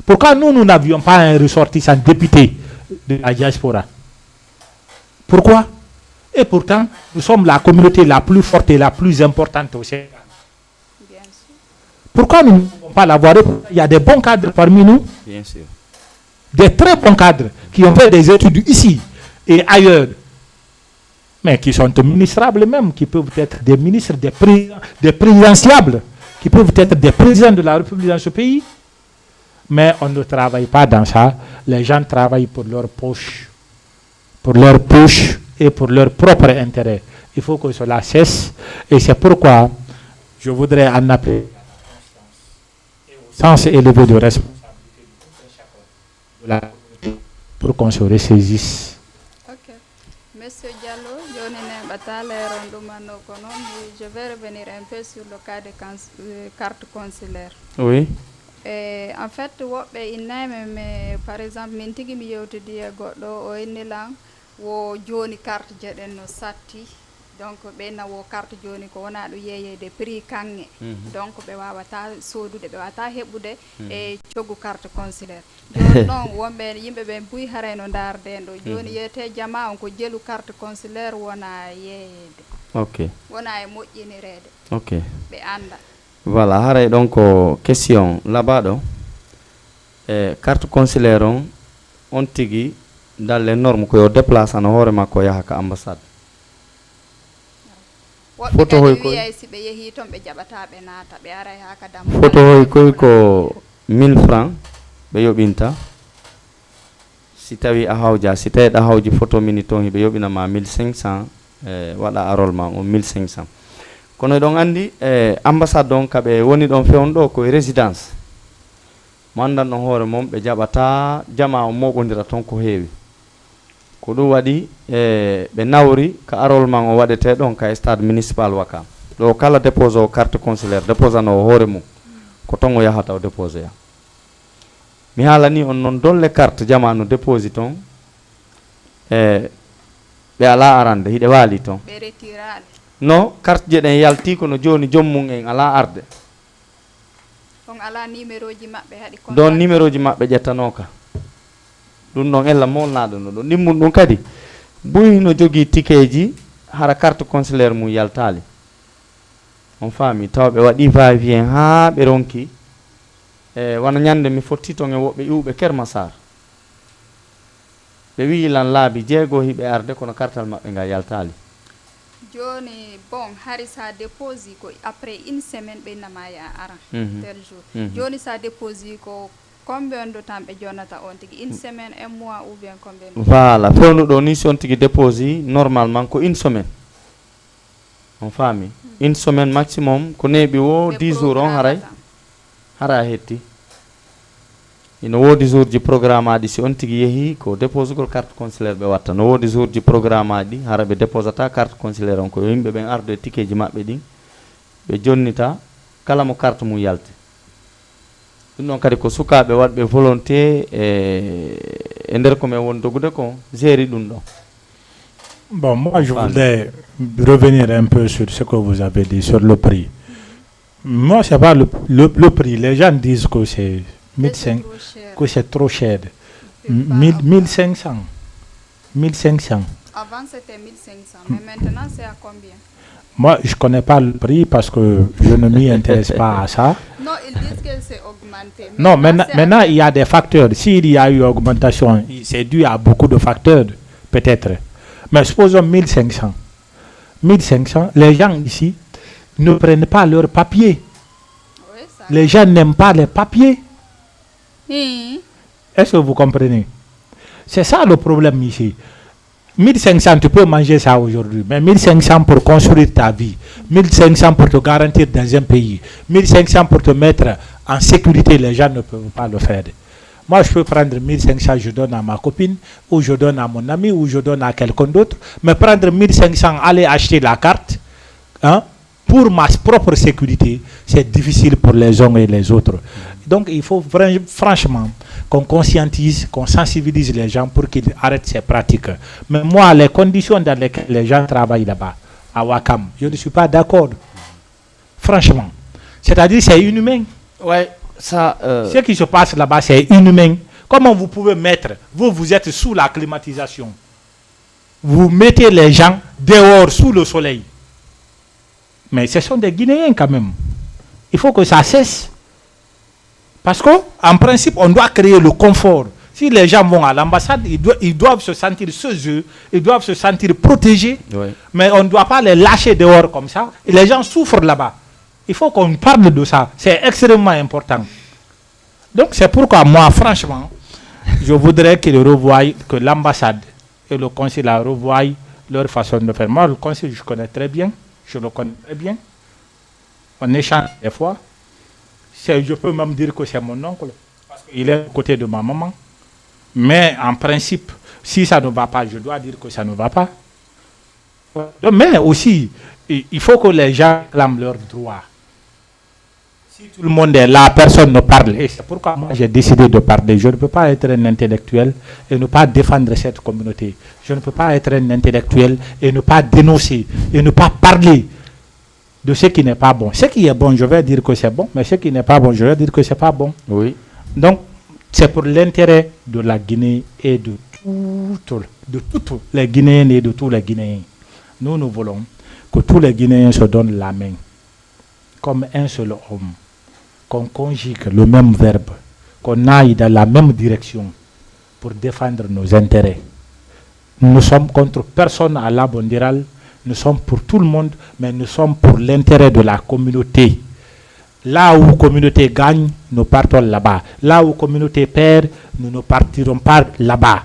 Pourquoi nous, nous n'avions pas un ressortissant député de la diaspora? Pourquoi? Et pourtant, nous sommes la communauté la plus forte et la plus importante au Sénégal. Bien sûr. Pourquoi nous ne pouvons pas l'avoir? Et pourtant, il y a des bons cadres parmi nous, Bien sûr. Des très bons cadres qui ont fait des études ici et ailleurs, mais qui sont ministrables même, qui peuvent être des ministres, des présidents, des présidentiables, qui peuvent être des présidents de la République dans ce pays. Mais on ne travaille pas dans ça. Les gens travaillent pour leur poche, pour leur poche et pour leur propre intérêt. Il faut que cela cesse. Et c'est pourquoi je voudrais en appeler au sens élevé de responsabilité de tout un chacun de la communauté pour qu'on se ressaisisse. Ok. Monsieur Diallo, jooni neeɓataa leeral ɗumanno ko noon. Je vais revenir un peu sur le cas de cans- euh, carte consulaire. Oui. E en fait, woɓɓe innayme, mais par exemple, min tigi mi yewtidi e goɗɗo, o inni lan wo jooni carte je ɗen no satti. Donc ɓe inna wo carte jooni ko wona ɗum yeeyeyde prix kaŋŋe. Donc ɓe wawata soodude, ɓe wawata heɓude e coggu carte consulaire. Jooni noon wonɓe yimɓe ɓen buy haray no ndaarde en ɗo. Jooni yeete jama on ko jelu carte consulaire wona yeeyede. Ok. Wona e moƴƴinireede. Ok. Ɓe annda. Voilà, haray ɗon ko question labaaɗo. E carte consulaire on, on tigi, dans les normes, ko yo déplacé no hoore makko yaha ka ambassade. Woɓɓe Photo kadi hoy koy? Wiyay si ɓe yehii ton ɓe jaɓataa ɓe naata, ɓe aray haa ka dammugal. Photo hoy koy ko mille francs ɓe yoɓinta. Si tawi a hawja, si tawi ɗa hawji photo mini ton hiɓe yoɓina ma mille cinq cents, e waɗa arol ma on mille cinq cents. Kono eɗon anndi e ambassade on ka ɓe woni ɗon fewon ɗo koye résidence. Mo anndan ɗon hoore mon ɓe jaɓata jama on moɓondira ton ko heewi. Ko ɗum waɗi e ɓe nawri ka arol man o waɗetee ɗon ka stade municipal Waka. Ɗo kala dépose o carte consulaire déposanoowo hoore mum ko ton o yahata o déposeya. Mi haalanii on non dolle carte jama no dépose ton e ɓe alaa arande hiɗe waali ton. Ɓe retiraali. No carte je ɗen yalti kono jooni joom mum en alaa arde. On alaa nimerooji maɓɓe haɗi Ɗon nimerooji maɓɓe ƴettanooka. Ɗum ɗon ella molnaaɗo no ɗon ɗimmun ɗum kadi. Buy no jogii tikeeji hara carte consulaire mum yaltaali. On faami tawa ɓe waɗii va-et-vient haa ɓe ronki. E wano ñande mi fotti ton e woɓɓe iwɓe Kermasar. Ɓe wi'i lan laabi jeego hiɓe arde kono kartal maɓɓe ngal yaltaali. Jooni bon hari sa déposi ko après une semaine ɓe innama ya aran Mhm. Tel jour. Mhm. Jooni sa déposi ko combien de temps ɓe jonnata on tigi une semaine un mois ou bien combien de temps? Voilà fewnuɗo ni si on tigi déposi normalement ko une semaine. On faami une semaine maximum ko neeɓi wo Ɓe dix jours on haray programmata. Hara a hetti. Ino woodi jour ji programme aɗi si on tigi yehi ko déposugol carte consulaire ɓe watta no woodi jour ji programme aɗi hara ɓe déposata carte consulaire on ko yo yimɓe ɓen ardu e tikeji maɓɓe ɗin ɓe jonnita kala mo carte mum yalti. Ɗum ɗon kadi ko sukaaɓe waɗɓe volonté e e nder ko men woni dogude kon geri ɗum ɗon. Bon, moi, je voudrais revenir un peu sur ce que vous avez dit sur le prix. Moi, c'est pas le, le, le prix. Les gens disent que c'est mille cinq, que c'est trop cher. Mille, mille cinq cents. Mille cinq cents. Avant, c'était mille cinq cents, mais maintenant, c'est à combien? Moi, je connais pas le prix parce que je ne m'y intéresse pas à ça. Non, ils disent que c'est augmenté. Non, maintenant, c'est maintenant, à il y a des facteurs. S'il y a eu augmentation, c'est dû à beaucoup de facteurs, peut-être. Mais supposons mille cinq cents. Mille cinq cents, les gens ici ne prennent pas leurs papiers. Oui, ça. Les gens n'aiment pas les papiers. Hmm. Est-ce que vous comprenez? C'est ça le problème ici. Mille cinq cents, tu peux manger ça aujourd'hui, mais mille cinq cents pour construire ta vie, mille cinq cents pour te garantir dans un pays, mille cinq cents pour te mettre en sécurité, les gens ne peuvent pas le faire. Moi, je peux prendre mille cinq cents, je donne à ma copine, ou je donne à mon ami, ou je donne à quelqu'un d'autre, mais prendre mille cinq cents, aller acheter la carte, hein, pour ma propre sécurité, c'est difficile pour les uns et les autres. Donc, il faut vra- franchement qu'on conscientise, qu'on sensibilise les gens pour qu'ils arrêtent ces pratiques. Mais moi, les conditions dans lesquelles les gens travaillent là-bas, à Wakam, je ne suis pas d'accord. Franchement. C'est-à-dire, c'est inhumain. Ouais, ça, euh, Ce qui se passe là-bas, c'est inhumain. Comment vous pouvez mettre, vous, vous êtes sous la climatisation, vous mettez les gens dehors sous le soleil. Mais ce sont des Guinéens quand même. Il faut que ça cesse. Parce que, en principe, on doit créer le confort. Si les gens vont à l'ambassade, ils, do- ils doivent se sentir chez eux, ils doivent se sentir protégés. ouais. Mais on ne doit pas les lâcher dehors comme ça. Et les gens souffrent là-bas. Il faut qu'on parle de ça. C'est extrêmement important. Donc c'est pourquoi moi, franchement, je voudrais qu'ils revoient, que l'ambassade et le consulat revoient leur façon de faire. Moi, le consul, je connais très bien, je le connais très bien. On échange des fois. C'est, je peux même dire que c'est mon oncle, parce qu'il est du côté de ma maman. Mais en principe, si ça ne va pas, je dois dire que ça ne va pas. Donc, mais aussi, il il faut que les gens réclament leurs droits. Si tout le monde est là, personne ne parle. Et c'est pourquoi moi j'ai décidé de parler. Je ne peux pas être un intellectuel et ne pas défendre cette communauté. Je ne peux pas être un intellectuel et ne pas dénoncer et ne pas parler de ce qui n'est pas bon. Ce qui est bon, je vais dire que c'est bon, mais ce qui n'est pas bon, je vais dire que c'est pas bon. Oui. Donc, c'est pour l'intérêt de la Guinée et de toutes, de toutes les Guinéennes et de tous les Guinéens. Nous, nous voulons que tous les Guinéens se donnent la main comme un seul homme, qu'on conjugue le même verbe, qu'on aille dans la même direction pour défendre nos intérêts. Nous sommes contre personne à Labondiral, nous sommes pour tout le monde, mais nous sommes pour l'intérêt de la communauté. Là où communauté gagne, nous partons là-bas. Là où communauté perd, nous ne partirons pas là-bas.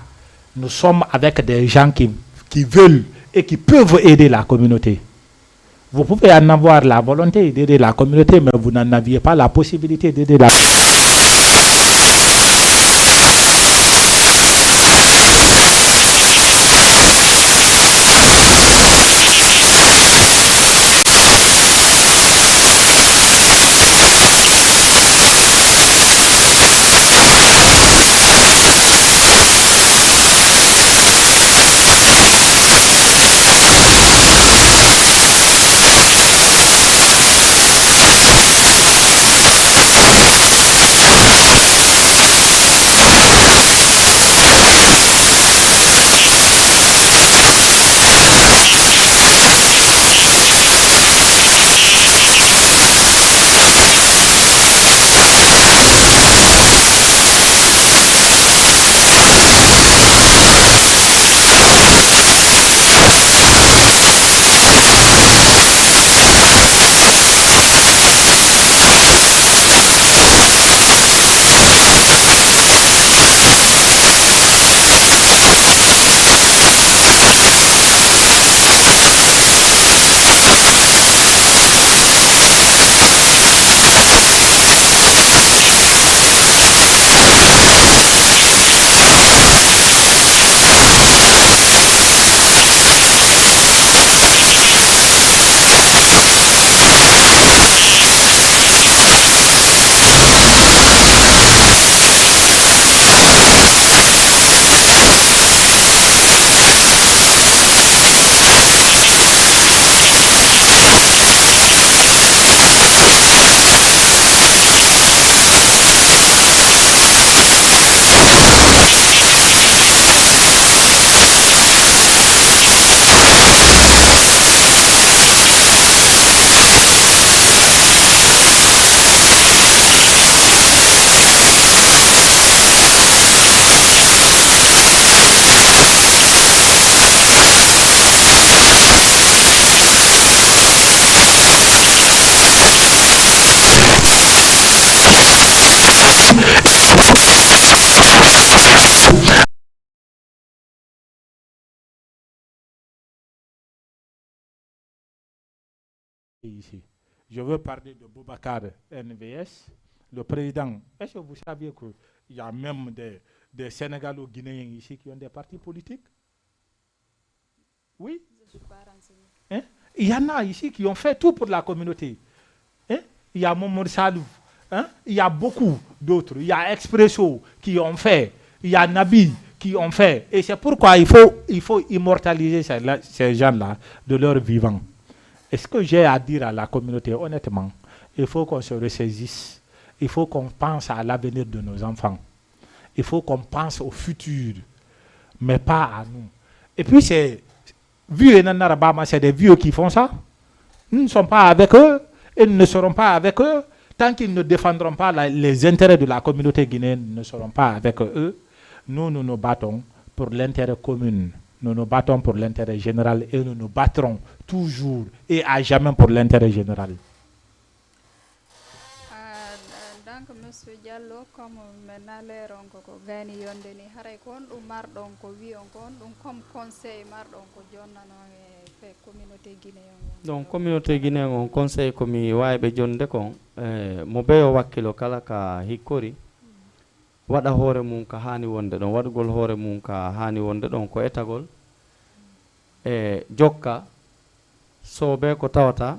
Nous sommes avec des gens qui, qui veulent et qui peuvent aider la communauté. Vous pouvez en avoir la volonté d'aider la communauté, mais vous n'en aviez pas la possibilité d'aider la Ici. Je veux parler de Boubacar N V S, le président. Est-ce que vous saviez qu'il y a même des, des Sénégalo-Guinéens ici qui ont des partis politiques? Oui. Je suis pas renseigné. Hein? Il y en a ici qui ont fait tout pour la communauté. Hein? Il y a Momor Salou. Hein? Il y a beaucoup d'autres. Il y a Expresso qui ont fait. Il y a Nabi qui ont fait. Et c'est pourquoi il faut, il faut immortaliser ces, ces gens-là de leur vivant. Et ce que j'ai à dire à la communauté, honnêtement, il faut qu'on se ressaisisse. Il faut qu'on pense à l'avenir de nos enfants. Il faut qu'on pense au futur, mais pas à nous. Et puis, c'est vieux, Nanarabama, c'est des vieux qui font ça. Nous ne sommes pas avec eux et nous ne serons pas avec eux tant qu'ils ne défendront pas la- les intérêts de la communauté guinéenne. Nous ne serons pas avec eux. Nous, nous nous battons pour l'intérêt commun. Nous nous battons pour l'intérêt général et nous nous battrons toujours et à jamais pour l'intérêt général. Donc, Monsieur Diallo, comme maintenant l'heure on ko, ko gayni yonde ni, haray ko honɗum marɗon ko wi'on, ko honɗum comme conseil marɗon ko jonnanon e fe communauté guinéen on? Donc, communauté guinéen on, conseil ko mi waawi ɓe jonde kon, eh, mo beyo wakkilo kala ka hikkori, waɗa hoore mum ka haani wonde ɗon, waɗugol hoore mum ka haani wonde ɗon ko etagol, e jokka soobee ko tawata,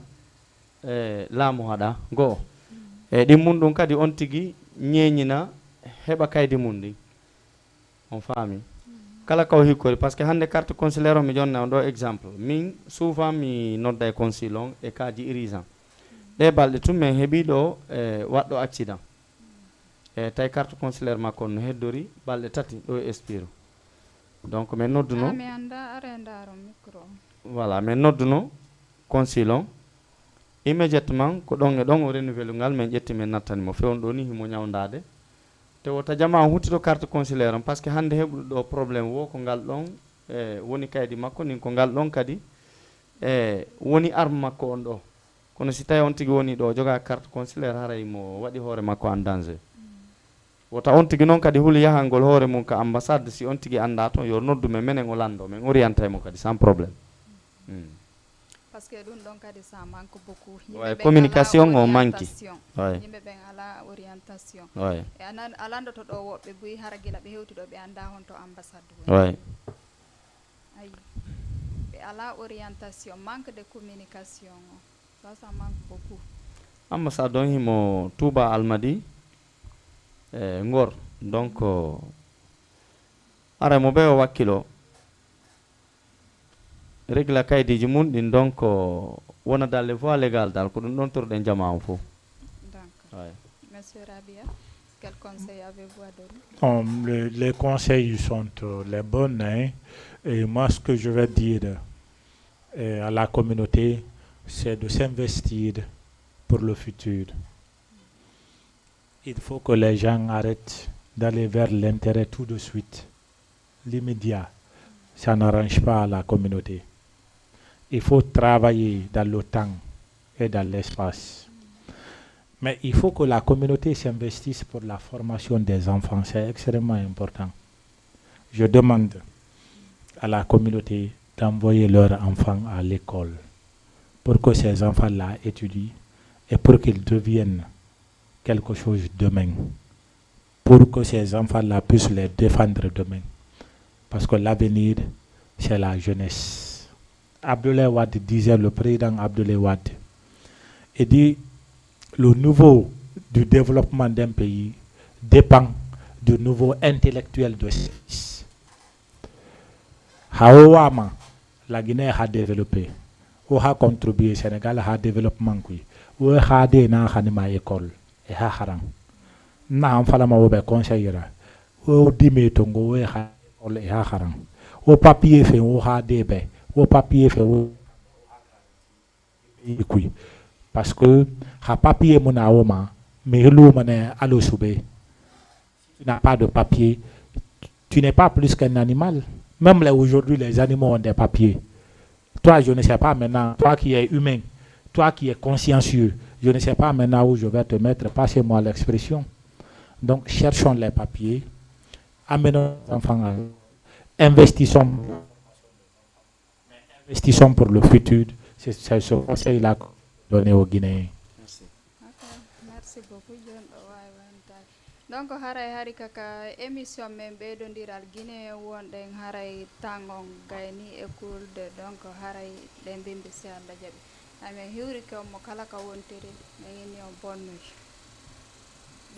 e laamu haɗa go'o. E ɗin mun ɗum kadi on tigi ñeeñina heɓa kaydi mun ndin. On faami? Kala ka o hikkori, parce que hannde carte consulaire on mi jonna on ɗo exemple. Min souvent mi nodda e consul on e kaaji urgent. Ɗee balɗe tun min heɓi ɗo e waɗɗo accident. E tawi carte consulaire makko on no heddori balɗe tati ɗo e Espiro. Donc min nodduno. Ah, mi annda, are ndaaro micro. Voilà, min nodduno consul on. Immédiatement, ko ɗon e ɗon o renouvelungal, min ƴetti min nattani mo. Fewndo ɗoo ni himo ñawndaade. Te wota jamaa on huttito carte consulaire on, parce que hannde heɓuɗo ɗo problème wo ko ngal ɗon, e, woni kaydi makko, nin ko ngal ɗon kadi, e, woni arme makko on ɗo. Kono si tawi on tigi woni ɗo, joga carte consulaire, haray mo waɗi hoore makko en danger. Wota on tigi non kadi huli yahangol hoore mum ka ambassade, si on tigi annda ton, yo noddu men, menen o lanndo, men orientay mo kadi sans problème. Mm. Parce que ɗum ɗon kadi ça manque beaucoup. Yimɓe Ouais, ɓen communication alaa o manque. Orientation. Ouais. Yimɓe ɓen alaa orientation. Ouais. E anan-, a lanndoto ɗo woɓɓe buy hara gila ɓe hewti ɗo ɓe annda honto ambassade woni. Ouais. Ayi. Ɓe alaa orientation, manque de communication o. Ça, ça manque beaucoup. Ambassade on himo Touba Almadi e Ngor. Donc, ara mo ɓe o wakkilo. Régla kaydiiji mun ɗin, donc, wona dans les voies légales dal, ko ɗum ɗon torɗen jamaa on fof. D'accord. Ouais. Monsieur Rabia, quel conseil avez-vous à donner? Bon, le- les conseils sont euh, les bons, hein. Et moi, ce que je vais dire euh, à la communauté, c'est de s'investir pour le futur. Il faut que les gens arrêtent d'aller vers l'intérêt tout de suite, l'immédiat. Ça n'arrange pas la communauté. Il faut travailler dans le temps et dans l'espace. Mais il faut que la communauté s'investisse pour la formation des enfants. C'est extrêmement important. Je demande à la communauté d'envoyer leurs enfants à l'école pour que ces enfants-là étudient et pour qu'ils deviennent quelque chose demain, pour que ces enfants-là puissent les défendre demain. Parce que l'avenir, c'est la jeunesse. Abdoulaye Wade disait, le président Abdoulaye Wade, il dit, le niveau du développement d'un pays dépend du niveau intellectuel de ses fils. Hawa ma, la Guinée a développé, o a contribué Sénégal a développement kui, o a de na hanima école, e ha haran. Na han falama o be conseillera, o dime tongo o e ha école e ha haran. O papier fe o ha de be, o papier fe o pays kui. Parce que ha papier mun a woma, mi helu mane alo sube. Si tu n'as pas de papier, tu n'es pas plus qu'un animal. Même là, aujourd'hui, les animaux ont des papiers. Toi, je ne sais pas maintenant, toi qui es humain, toi qui es consciencieux, je ne sais pas maintenant où je vais te mettre, passez-moi l'expression. Donc, cherchons les papiers, amenons les enfants à, investissons. Investissons pour le futur. C'est c'est ce conseil-là que je donne aux Guinéens. Merci. Ok, merci beaucoup. Jooni ɗo waawi wontaade. Donc, haray hari kaka émission men ɓeydondiral Guinéen wonɗen haray tan on gayni e kulde. Donc, haray ɗen bimbi si Allah jaɓi. Amen hiwrike on mo kala ka wontiri. Men inni on bonne nuit.